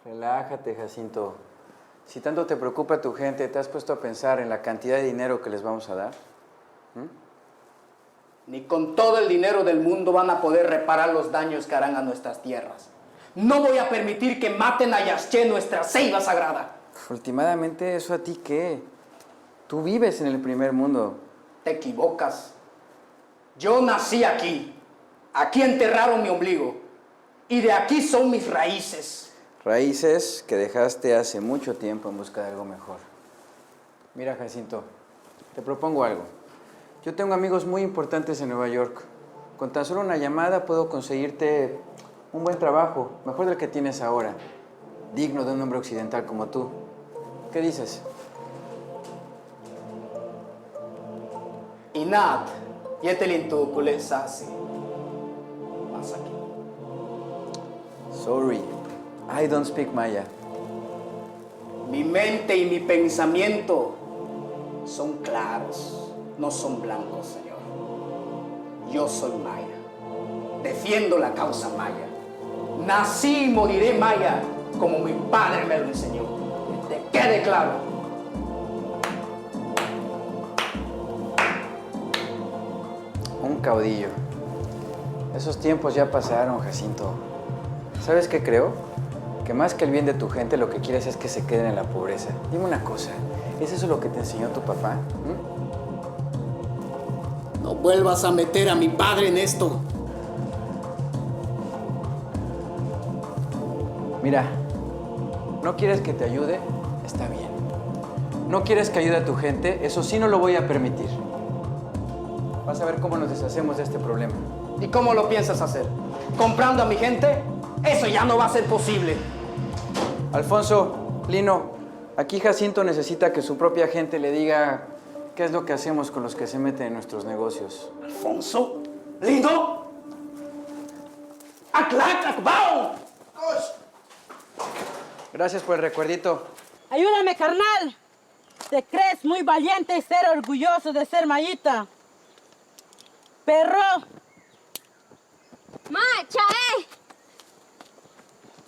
Relájate, Jacinto. Si tanto te preocupa tu gente, ¿te has puesto a pensar en la cantidad de dinero que les vamos a dar? ¿Mm? Ni con todo el dinero del mundo van a poder reparar los daños que harán a nuestras tierras. No voy a permitir que maten a Yaxché, nuestra ceiba sagrada. Últimamente, ¿eso a ti qué? Tú vives en el primer mundo. Te equivocas. Yo nací aquí. Aquí enterraron mi ombligo. Y de aquí son mis raíces. Raíces que dejaste hace mucho tiempo en busca de algo mejor. Mira, Jacinto, te propongo algo. Yo tengo amigos muy importantes en Nueva York. Con tan solo una llamada puedo conseguirte un buen trabajo, mejor del que tienes ahora, digno de un hombre occidental como tú. ¿Qué dices? In na'at yéetel in tuukule' sáasij. Máasaki. Sorry, I don't speak Maya. Mi mente y mi pensamiento son claros, no son blancos, señor. Yo soy maya. Defiendo la causa maya. Nací y moriré maya, como mi padre me lo enseñó. Que te quede claro. Un caudillo. Esos tiempos ya pasaron, Jacinto. ¿Sabes qué creo? Que más que el bien de tu gente, lo que quieres es que se queden en la pobreza. Dime una cosa, ¿es eso lo que te enseñó tu papá? ¿Mm? No vuelvas a meter a mi padre en esto. Mira, ¿no quieres que te ayude? Está bien. ¿No quieres que ayude a tu gente? Eso sí, no lo voy a permitir. Vas a ver cómo nos deshacemos de este problema. ¿Y cómo lo piensas hacer? ¿Comprando a mi gente? Eso ya no va a ser posible. Alfonso, Lino, aquí Jacinto necesita que su propia gente le diga qué es lo que hacemos con los que se meten en nuestros negocios. Alfonso, Lino, Aklak, Akbao. Gracias por el recuerdito. Ayúdame, carnal. Te crees muy valiente y ser orgulloso de ser mayita. Pero Ma, cha'e'.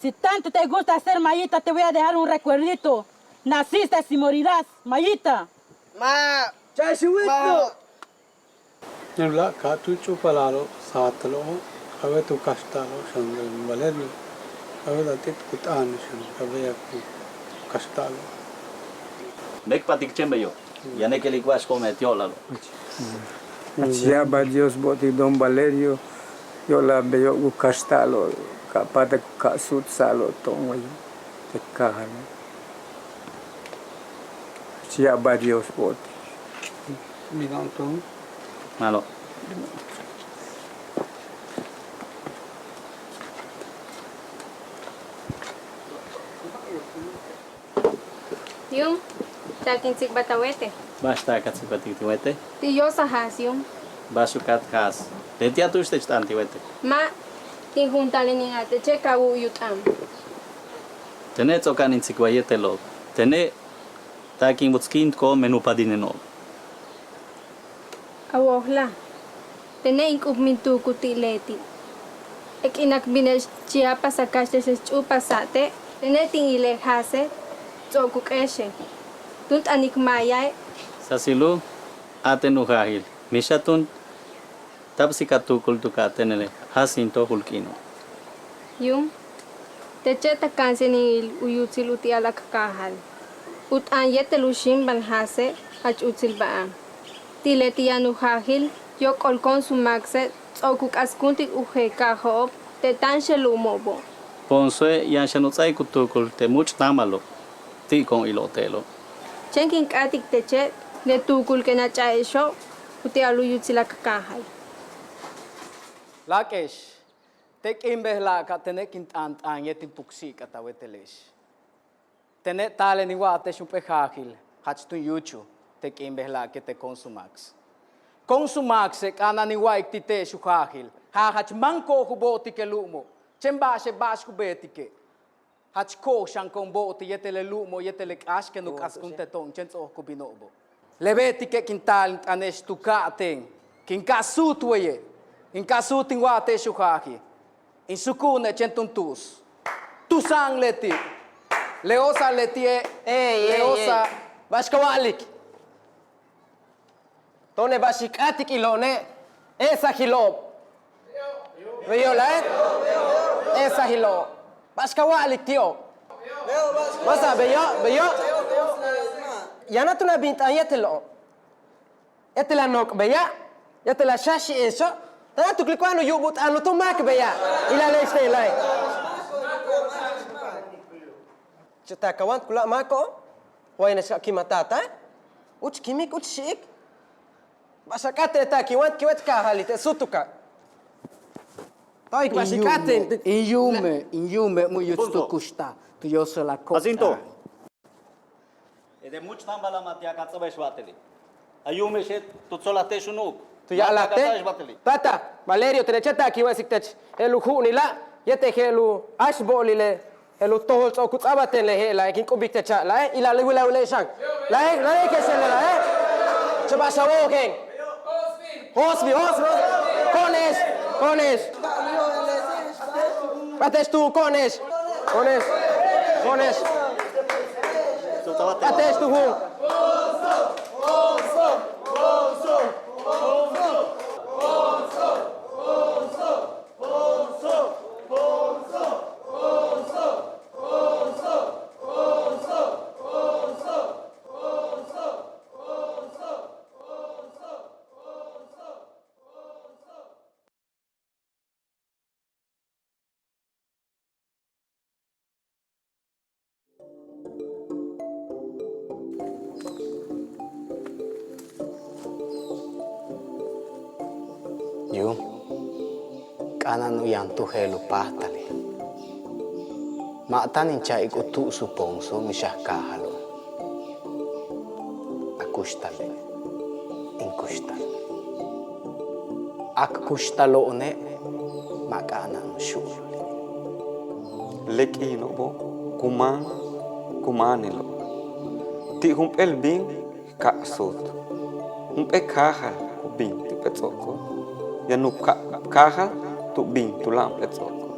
Si tanto te gusta ser mayita, te voy a dejar un recuerdito. Naciste y morirás, mayita. Ma, cha'e' xiwit. Je'ela' ka tu ch'upalalo' saatalo', ka beet u kaxta'alo' xan Valerio, ka beet a ti' ku t'aan xan ka beet a ku kaxta'alo'. Méekp'atik chéen beyo', yaan k ilik ba'ax ko'one'ex yo'olalo'. Jach ya'ab Dios bo'otik don Valerio, yo'olal beyo' ku kaxta'alo', ka p'áatak u ka suutsa'alo' to'on way te' kaajalo'. Jach ya'ab Dios bo'otik. Ma'alob. Yuum, taak in tsikbalt a wéetel. Ba'ax taak a tsikbaltik tin wéetel? Ti' yo'osal jaas yuum. Ba'ax u k'áat jaas. Leti'e' tu'ux teech t'aan tin wéetel? Ma', tin junta'al in a'al teche' ka wu'uy u t'aan. Tene' ts'o'oka'an in tsikbal yéetelo'ob. Tene' taak in wutskíintiko'ob men u padineno'ob. A wojela', tene' in k'ub min tuukul ti' leti'. Le k'iina' k bine'ex chi'aj pasal kaxtexe'ex ch'úupal sa'ate', tene' tin ilel jaase' ts'o'ok u k'éexel. Túun t'anik mayae'. Sasilu, a'aten u jaajil. Mixatúun táapsik a tuukul tu ka'a téenele' Jacinto julk'íino'. Yuum, teche' ta ka'ansej in il u yutsil uti'al k kaajal. U t'aan yéetel u xíimbal jaase' jach utsil ba'an. Ti' leti' yaan u jaajil yóok'ol Consumacse' ts'o'ok u k'askúuntik u jeekaajo'ob te' táanxel lu'umo'obo'. Ponsoe' yaan xan u ts'áaik u tuukul te' múuch' táambalo' ti' ko'on ilo'ob te'elo'. Chéen kin k'áatik teche' le tuukul kéen a ch'a'exo'ob uti'al u yutsil k kaajal. Láak'e'ex, te' k'iin bejla'aka' tene' kin t'aan t'aan yéet in puksi'ik'al ta wéetele'ex. Tene' taal in wa'al te'ex jump'éel jaajil jach túun yúuchul te' k'iin bejla'ake' te' Consumacse'. Consumacse' k'a'ana'an in wa'alik ti' te'ex u jaajil jaaj jach máan ko'oj u bo'otik le lu'umo'. Chéen ba'axe' ba'ax ku beetike'. Jach ko'oj xan ko'on bo'otik yéetel le lu'umo' yéetel le k'áax kéen u k'askúunteto'on chéen ts'o'ok u bino'obo'. Le beetike' kin taal in t'ane'ex tu ka'a teen, kin ka'a suut waye', in ka'a suut in wa'al te'ex u jaajil. In suku'une' chéen túun tu'us. Tu'ubsa'an leti'. Le o'osal leti'e'. Le o'osal. Ba'ax ka wa'alik. To'one' ba'ax in k'áatik ilo'one', e'esajilo'ob. Beyo' la'e', e'esajilo'ob. Ba'ax ka wa'alik ti'ob. Máasa' beyo', beyo'. Yaan a túun a bin t'aan yéetelo'ob. Yéetel a nook' beya', yéetel a xáaxi'exo'ob. Táan a tuklik wa u yu'ub u t'aanil tu máak beya'. Ilale'ex te'ela'. Chéen taak a wáantikula' máako'ob. Wa yaan a ki'imak taatae'. Úuch kimik, úuch xi'ik. Ba'ax a k'áate' taak in wáantik we'ex kaajali' te' súutuka'. To'oyik ba'ax in k'áate'. In yuume', in yuume' mu' yuts tu kuxtal tu yóosal a ko'ob. Jacinto. Ede múuch' táambal a ma' ti'al ka ts'a'abe'ex ba'ateli'. A yuume'exe' tu tsolaj te'ex u nu'uk. Tu ya'alaj te'. Taata, Valerio, tene' chéen taak in we'esik teech je'el u ju'unila' yéetel je'el u áax bo'olile'. Je'el u tojol ts'o'ok u ts'a'abal teen le je'ela' kin k'ubik teech a' la'e', ila'al u wila'al u le' xan. La'e', la'e' kex le la'e'. Chéen ba'ax a wojel. Josby, Josby, Josby. Ko'one'ex, ko'one'ex. P'áate'ex tu'un, ko'one'ex. Ko'one'ex, ko'one'ex. P'áate'ex tu'un. K'a'ana'an u yaan tu je'el u páajtali'. Ma' táan in cha'ik u tu'ubs u poonso' mix a kaajalo'. A kuxtale' in kuxtal. K kuxtalo'one' ma' k'a'ana'an u xu'ululi'. Le k'iino'obo' ku máan, ku máanilo' ti' jump'éel bin ka' suut. Jump'éel kaajal ku bin ti' p'éel ts'o'oko', yaan u ka' kaajal tu bin tuláakal p'éel ts'o'oko'.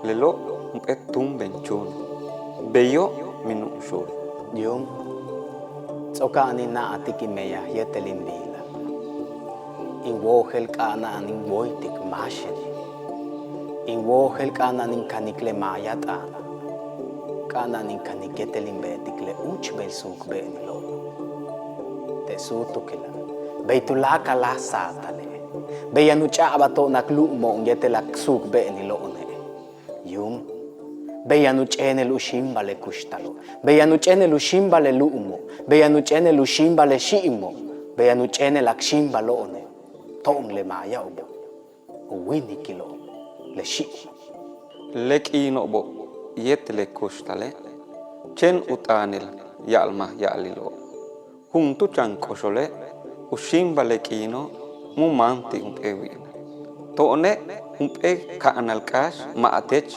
Lelo' jump'éel túumben chúun, beyo' míin u xuul. Yuum, ts'o'oka'an in na'atik in meyaj yéetel in biilal. In wojel k'a'ana'an in wóoytik máaxeni'. In wojel k'a'ana'an in kanik le maaya t'aana'. K'a'ana'an in kanik yéetel in beetik le úuchbel suuk be'enilo'obo'. Te' súutukila', bey tuláakal láaj sáatale', bey yaan u ch'a'abal to'onak lu'umo'on yéetel k suuk be'enilo'one'. Yuum, bey yaan u ch'éenel u xíimbal le kuxtalo', bey yaan u ch'éenel u xíimbal le lu'umo', bey yaan u ch'éenel u xíimbal le xi'imo', bey yaan u ch'éenel k xíimbalo'one' to'on le maaya'obo', u wíinikilo'ob, le xi'imo'. Le k'iino'obo' yéetel le kuxtale' chéen u t'aanil ya'almaj ya'alilo'ob. Juntúul chan k'oxole' u xíimbal le k'iino' mu' máan ti' jump'éel wi'inal. To'one' jump'éel ka'anal k'áax ma' teech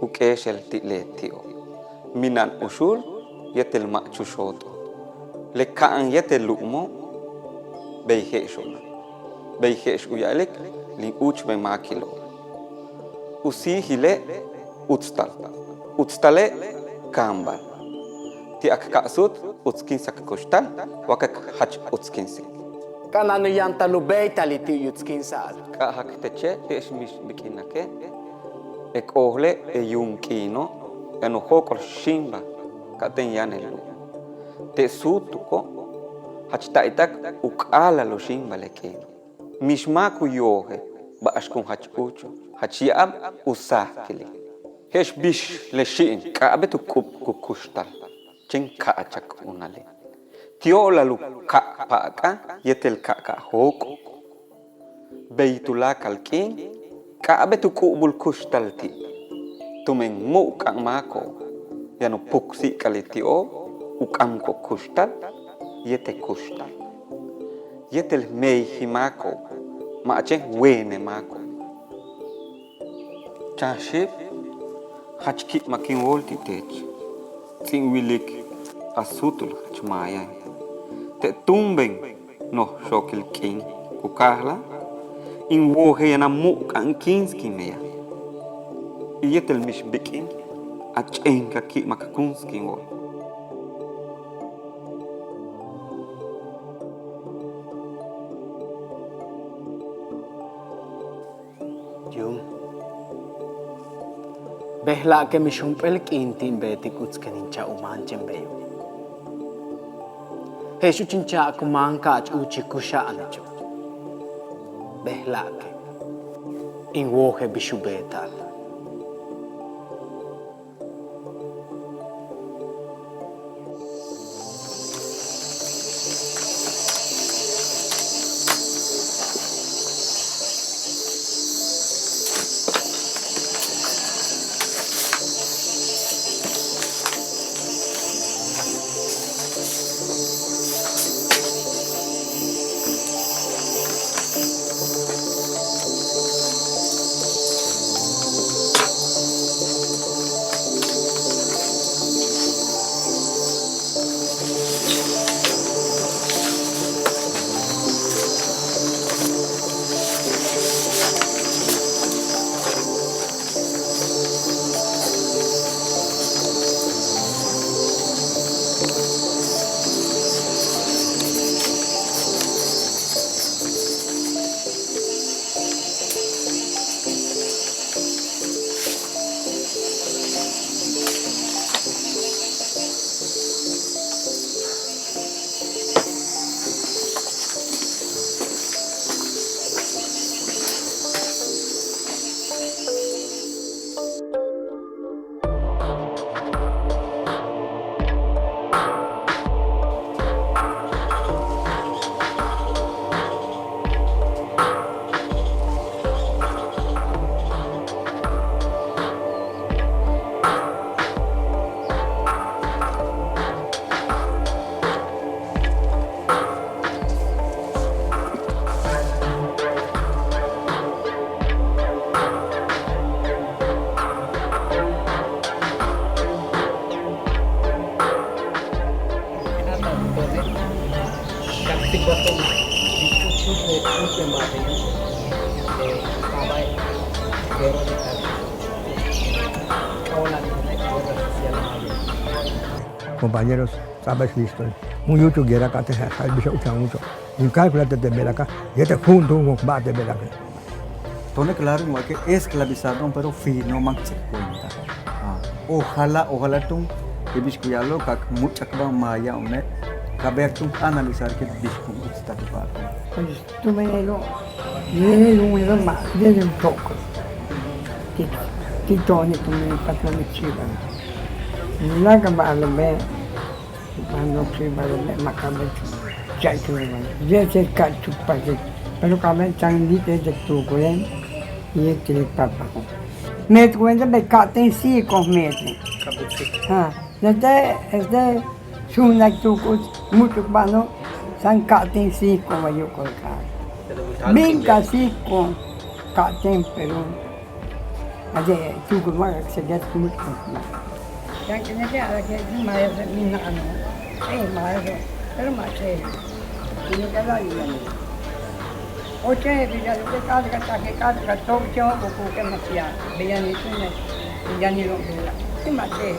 u k'éexel ti' leti'o'. Mina'an u xuul yéetel ma' chuxo'oto'. Le ka'an yéetel lu'umo' bey je'ex u naj, bey je'ex u ya'alik le úuchben máakilo'ob. U síijile' utstal, utstale' kaambal. Ti' k ka' suut utskins k kuxtal wa k jach utskins. K'a'ana'an u yantal u béeytal ti' u yutskins a'al. K'a'ajak teche' te'ex mix bik'inake', k ojele' le yuum k'iino' yaan u jóok'ol xíimbal ka'atéen yáanel lu'um. Te' súutuko' jach ta'aytak u k'a'alal u xíimbal le k'iino'. Mix máak u yojel ba'ax kun jach úucho', jach ya'ab u sáajkili'. Je'ex bix le xi'im k'a'abéet u k'ub ku kuxtal, chéen ka'achak u nalil. Ti' o'olal u ka' pa'ak'al yéetel ka' ka' jóok'ol. Bey tuláakal k'iin k'a'abéet u k'ubul kuxtal ti', tumen mu'uk'a'an máako'ob yaan u puksi'ik'al leti'ob u k'amko'ob kuxtal yéetel kuxtal, yéetel meyaji' máako'ob, ma' chéen weene' máako'ob. Chan xiib, jach ki'imak in wóol ti' teech, ts'in wilik a súutul jach maayae'. Te' túumben noj xookil k'iin ku kaajala', in wojel yaan a mu'uk'a'ankíins kin meyaj. Yéetel mix bik'in a ch'éenkal ki'imak a kúuns kin wóol. Yuum, bejla'ake' mix jump'éel k'iin ti' in beetik utsken in cha'ak u máan chéen beyo'. Je'ex úuch in cha'ak u máan ka'ach úuchil kuxa'anecho'. Bejla'ake' in wojel bix u beeta'al. Compañeros, ts'a'abax listo. Mu'uyuchuk yéetel ka'atéen je'el bix u chan úuchul. In calcular te' beelaka' yéetel juntúul wa ba'ax te' beelaka'. To'one' claro in wa'alike' esclavizarlo pero fino' máak ts'áa cuenta. Ojalá, ojalá túun je'el bix ku ya'alo' ka k múuch'akba'al maaya'une' ka béeyak túun k analizar que bix kun uts tak u p'áatal. Pues tumen je'elo', yéetel u ma', yéetel u tóokol. Ti', ti' to'one' tumen patrón u chíimbal. Láak a ba'alo' bej. Cuando xi'ibal le ma' ka béet cha'aycul le yéetel ka chukpajtik, pero ka béet chan yéetel tuukulen yéetel paapajo'. Meet cuenta bey ka'atéen cinco meet. Leti' este xuunak tuukul múuch'ukba'alo' xan ka'atéen cinco wa yóok'ol ka'aj. Bin ka cinco ka'atéen pero Aye' tuukul wa k seguir múuch'ukba'al. Yaan k'inal a a'ala'al que maestro, mina'ano', eh, maestro, pero ma' che'e'. K'inal a a'ala'al. Oche' bix ya'alike' k'áat ka ch'a'ike', k'áat ka tóop, che'o' ku kuke' maas ya'ab. Bey yaan túune', bey yaan túune'. Sí, ma' che'e'.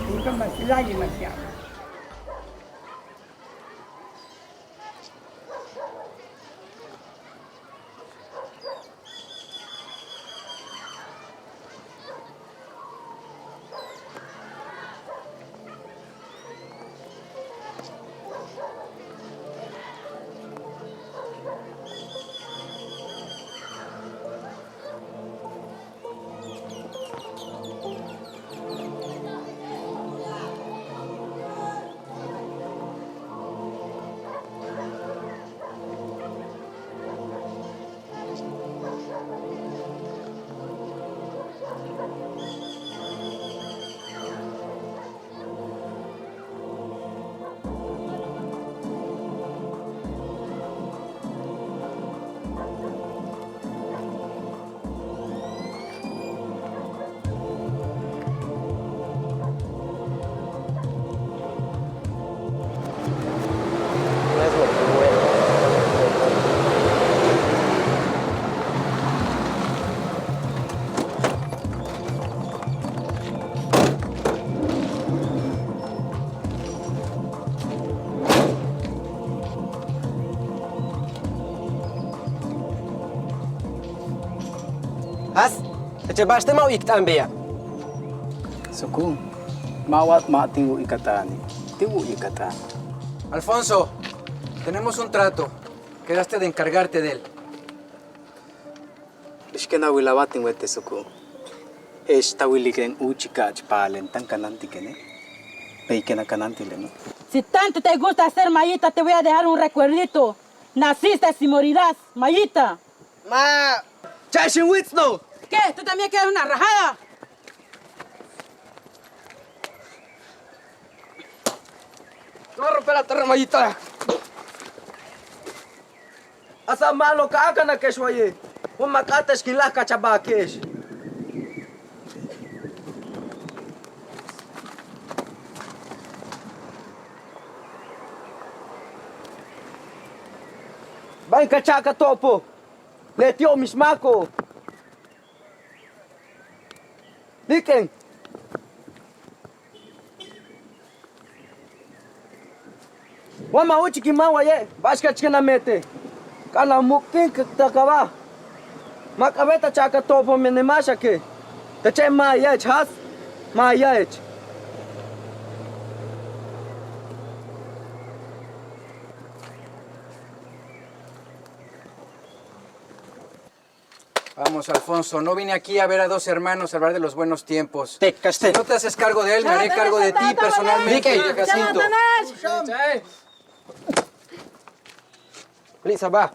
Ku kuke' maas ya'ab, maas ya'ab. Jas, teche' ba'axten ma' u'uyik t'aan beya'. Suku', ma' wa ma' tin wu'uyik a t'aani', tin wu'uyik a t'aan. Alfonso, tenemos un trato. Quedaste de encargarte de él. Bix ken a wila'aba' tin wéetel Suku'. Je'ex ta wilik in úuchika'ach paalal táan a kanáantike'ene'. Bey ken a kanáantile'eno'. Si tanto te gusta ser Mayita, te voy a dejar un recuerdito. Naciste y morirás, Mayita. Ma'. Cha'ax in wits'no'. ¿Qué? ¿Tú también quieres una rajada? Te voy a romper la torre, Mayita. Asa malo ka a kanake'ex waye'. Wa ma' k'áat te'ex kin láaj ka'ach a ba'ake'ex. Ba'ax in ka cha'ak a to'opol. Leti'o' mix máako'ob. Líik'en. Wa ma' úuchik in máan waye', ba'ax ka'ach kéen a meente'. K'a'anal a mu'uk'inta'akaba'. Ma' k'a'abéet a cha'ak a to'opol meene' máaxake'. Teche' maaya'ech, jas, maaya'ech. Vamos, Alfonso, no vine aquí a ver a dos hermanos hablar de los buenos tiempos. Si no te haces cargo de él, me haré cargo de ti personalmente, Jacinto. Lisa, va.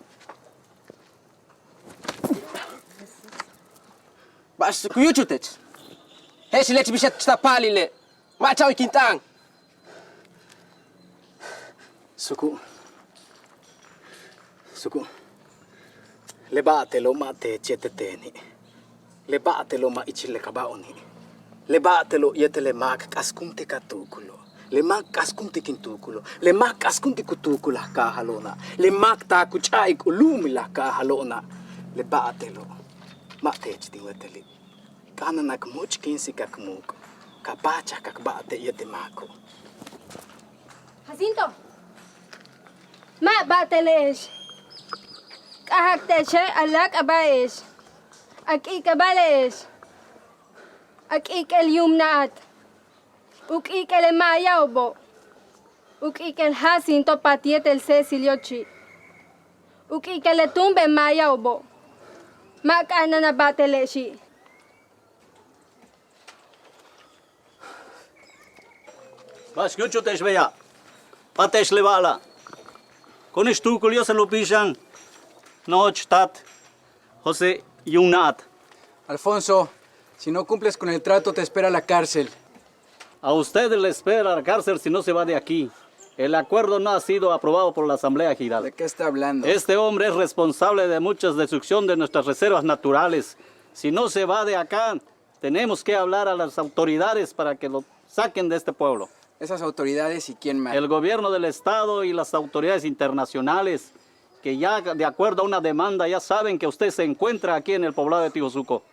Ba'ax ku yúuchul teech. Je'ex lech bix a ta paalile'. Ma' cha'o'ik in t'aan. Suku'. Suku'. Le ba'ax te'elo' ma' teech yéetel teeni'. Le ba'ax te'elo' ma' ichil le kaba'oni'. Le ba'ax te'elo' yéetel le máak k'askuntik a tuukulo'. Le máak k'askuntik in tuukulo', le máak k'askuntik u tuukulaj kaajalo'ona', le máak taak u ch'a'ik u lu'umilaj kaajalo'ona', le ba'al te'elo' ma' teech tin wéeteli'. K'a'ana'an k múuch'kíinsik k muuk', ka páajchaj k ba'al te' yéetel máako'. Jacinto, ma' ba'ale'ex. K'ajak te'exe' a láak'abáaje'ex, a k'i'ik'abáale'ex, a k'i'ik'el yuum na'at. U k'i'ik'el le maaya'obo', u k'i'ik'el Jacinto Pat yéetel Cecilio Chi', u k'i'ik'el le túumben maaya'obo', ma' k'a'ana'an a ba'ale'exi'. Ba'ax yúuchul te'ex beya', p'áate'ex le ba'ala'. Ko'one'ex tuukul yóosal u píixan nojoch taat José yuum na'at. Alfonso, si no cumples con el trato, te espera la cárcel. A usted le espera la cárcel si no se va de aquí. El acuerdo no ha sido aprobado por la Asamblea Ejidal. ¿De qué está hablando? Este hombre es responsable de muchas destrucción de nuestras reservas naturales. Si no se va de acá, tenemos que hablar a las autoridades para que lo saquen de este pueblo. ¿Esas autoridades y quién más? El gobierno del estado y las autoridades internacionales, que ya de acuerdo a una demanda ya saben que usted se encuentra aquí en el poblado de Tijosuco.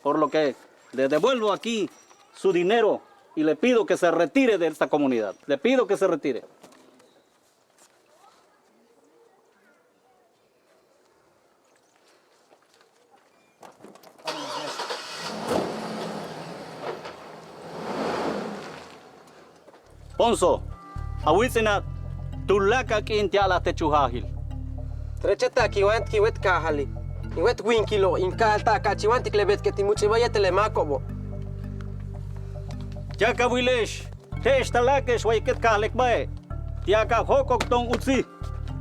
Por lo que le devuelvo aquí su dinero y le pido que se retire de esta comunidad. Le pido que se retire. Ponso, a wits'ina' tuláakal k'iin ti'al a tech u jaajil. Teche' taak kin wáant kin wéet kaajali', in wéet wíinkilo', in kaajal taak a chiwantik le beetke' tin múuch'iba' yéetel le máako'obo'. Yaak a wile'ex, je'ex taláake'ex way kéet kaajal k ba'e', ti'al ka jóok'ol to'on utsij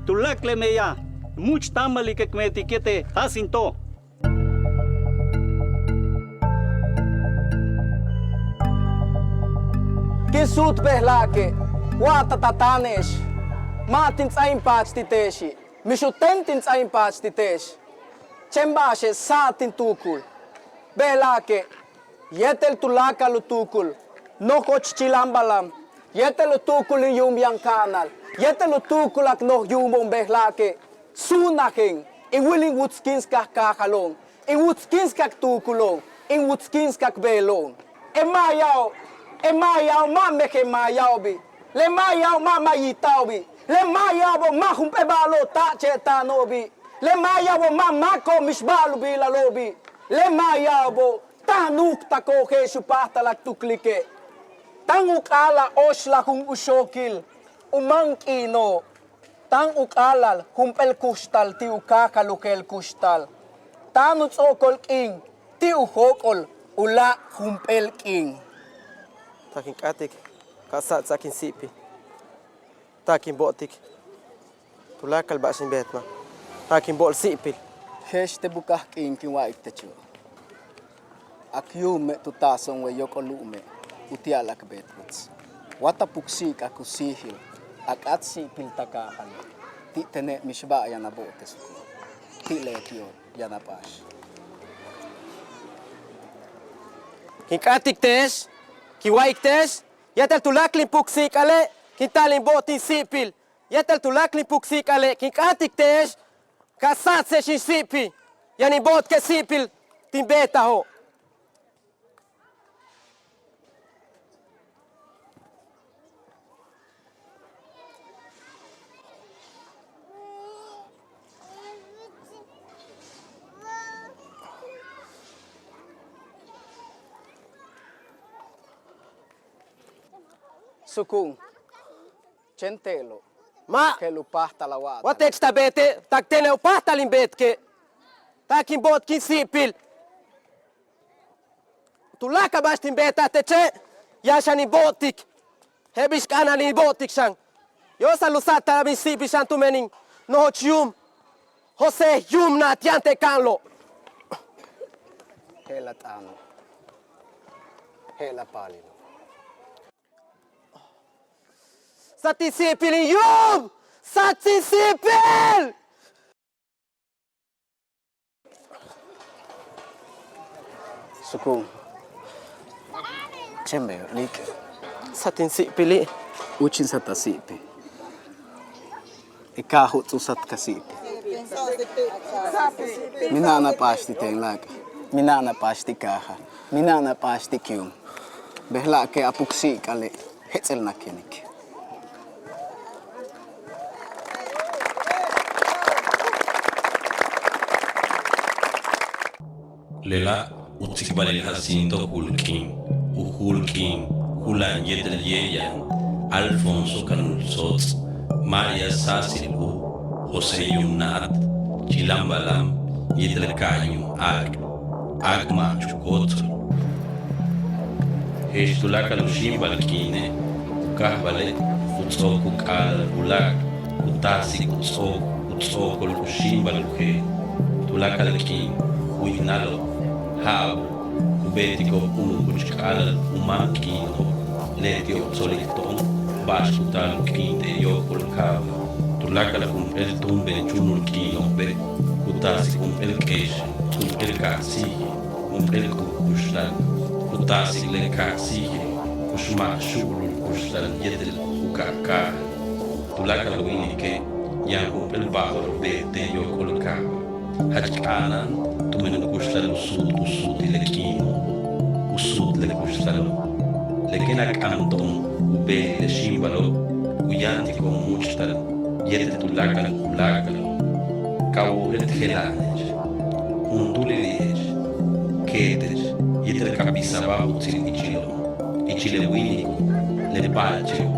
tuláakal le meyaj múuch' táamali' k meetik yéetel Jacinto. Kin suut bejla'ake' wa ta táane'ex, ma' tin ts'áa in paach ti' te'exi', mix u teen tin ts'áa in paach ti' te'ex. Chéen ba'axe' sa'at tin tuukul. Bejla'ake' yéetel tuláakal u tuukul nojoch chiláambalam yéetel u tuukul in yuum yaan ka'anal yéetel u tuukul k noj yuumo'on bejla'ake' suunajen in wil in wutskíins k kaajalo'on, in wutskíins k tuukulo'on, in wutskíins k beelo'on. E maayao', e maayao' ma' mejen maaya'obi', le maayao' ma' mayita'obi', le maaya'obo' ma' jump'éel ba'alo'ob ta'ache' táano'obi', le maaya'obo' ma' máako'ob mix ba'al u biilalo'obi', le maaya'obo' táan u nuuktako'ob je'ex u páajtal k tuklike'. Táan u k'a'alal óoxlajun u xookil u máan k'iino', táan u k'a'alal jump'éel kuxtal ti' u káajal u jeel kuxtal, táan u ts'o'okol k'iin ti' u jóok'ol u láak' jump'éel k'iin. Taak in k'áatik ka sa'atsa'ak in si'ipil, taak in bo'otik tuláakal ba'ax in beet ma', taak in bo'ol si'ipil. Je'ex te' buka'aj k'iin kin wa'alik techo', k yuume' tu taaso'on wey yóok'ol lu'ume' uti'al k beet uts. Wa ta puksi'ik'ak u síijil, a k'áat si'ipil ta kaajale', ti' tene' mix ba'al yaan a bo'otesuko', ti' leti'ob yaan a ba'ax. Kin k'áatik te'ex, kin wa'alik te'ex, yéetel tuláakal in puksi'ik'ale' kin taal in bo'ot in si'ipil. Yéetel tuláakal in puksi'ik'ale' kin k'áatik te'ex ka sa'atse'ex in si'ipil, yaan in bo'otke' si'ipil tin beetajo'. Suku'un. Chéen te'elo'. Ma'. Je'el u páajtal a wa'al. Wa teech ta beete', taak tene' u páajtal in beetke'. Taak in bo'otke' in si'ipil. Tuláakal ba'ax tin beetaj teche', yaan xan in bo'otik. Je'el bix k'a'ana'an in bo'otik xan. Yo'osal u sa'atal in si'ipil xan tumen in nojoch yuum José yuum na'at yaan te' ka'anlo'. Je'ela' t'aano'. Je'ela' paalilo'. Sa'at in si'ipil in yuum, sa'at in si'ipil. Suku'un. Chéen beyo', líik'e'. Sa'at in si'ipili'. Úuchimsat a si'ipe'. E kaajo' ts'uusat ka si'ipe'. Mina'an a p'áax ti' teen láak'a'. Mina'an a p'áax ti' kaaja'. Mina'an a p'áax ti' kium. Bejla'e' ke a puksi'ik'ale' jets'elnakenik. Lela' u tsikbalil Jacinto Julkin, u Julkin, Julan yéetel Yeeyan, Alfonso Canul Sots, María Sácil U, José Yuum Na'at, Chilam Balam, yéetel Ka'a Yuum Áak', Áak' Ma'ach u Kóotsol. Je'ex tuláakal u xíimbal k'iine', u káajbale' ku ts'o'ok u k'a'alal uláak', ku taasik u ts'o'ok u ts'o'okol u xíimbal u jeel. Tuláakal k'iin, wi'inalo', ja'abo', ku beetiko'ob u nukuch k'a'alal u máan k'iino'ob, leti'ob tsolik to'on ba'ax ku taal u k'iin te' yóok'ol kaaba'. Tuláakal jump'éel túumben chúunul k'iino'obe' ku taasik jump'éel k'eex, jump'éel ka'aj síiji, jump'éel kukuxtal, ku taasik le ka'aj síijilo'ob, ku xma' xu'ulul kuxtal yéetel u ka'aj káajal. Tuláakal wíinike' yaan jump'éel ba'alo'ob beet te' yóok'ol kaaba'. Jach k'a'ana'an tumen u kuxtal u suut u suutil le k'iino'obo', u suut le kuxtalo'. Le kéen a k'am to'on u beelil le xíimbalo' ku yáantiko'on múuch'tal yéetel tuláakal uláakalo'. Ka wojéelt jela'ane'ex, juntúulili'ex, keete'ex yéetel ka bisabáa utsil ichilo'on, ichil le wíiniko', le paacheo',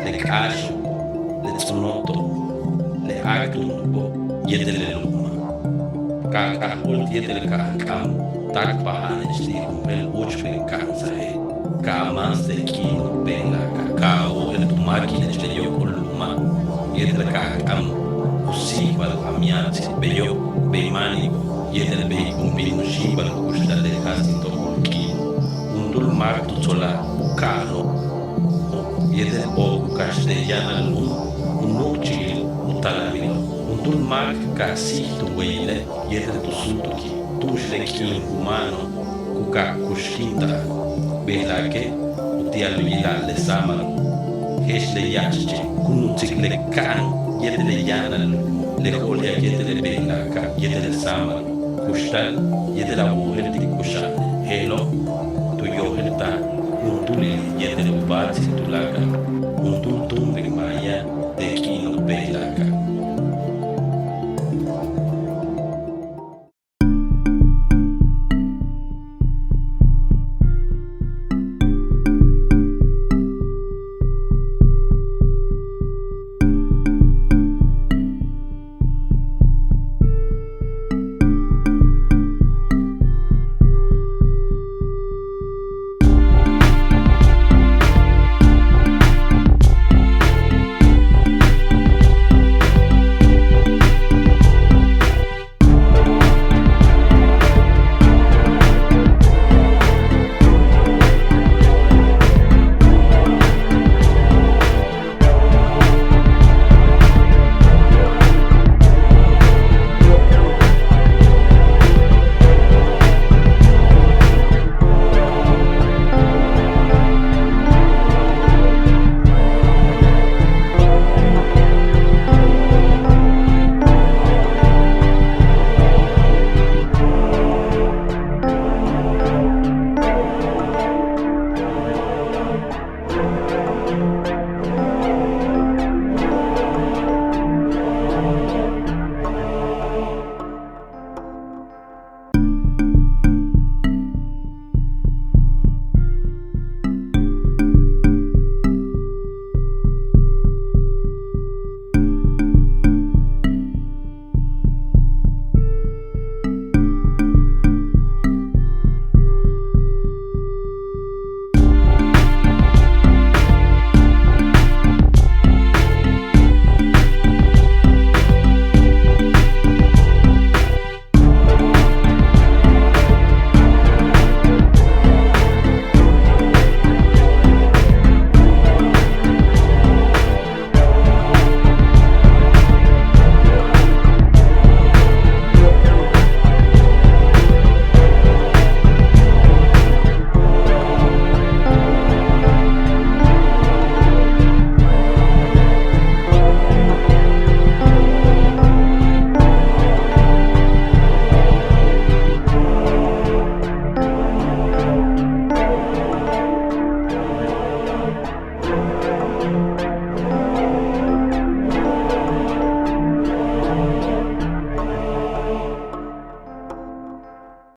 le k'áaxo', le ts'onoto', le áaktunubo' yéetel le lu'uma'. Ka k'aj óolt yéetel ka'aj k'am táakpaja'ane'ex ti' jump'éel úuchben ka'ansaje'. Ka a máans te' k'iino' bejla'e' ka a wojéelt u máakile'ex le yóok'ol lu'uma' yéetel ka'aj k'am u síijbal a miatsil beyo', bey máaniko' yéetel bey kun bin u xíimbal u kuxtal le Jacinto Julkin. Juntúul máak tu tsolaj u ka'ano' yéetel u kaxt te' yáanal lu'um u núuchi'il u talamilo'. Juntúul máak ka síij tu wéyele' yéetel tu súutuki'. Tu'ux le k'iin ku máano' ku ka'a kuxkinta'al, bejla'e' uti'al u yila'al le sáamalo'. Je'ex le ya'axche' ku nutsik le ka'an yéetel le yáanal lu'um, le jo'oljeak yéetel le bejla'aka' yéetel le sáamalo', kuxtal yéetel a wojéeltik kuxa'ane'. Je'elo' tu yojéeltaj juntúulil yéetel u báatsil tuláakal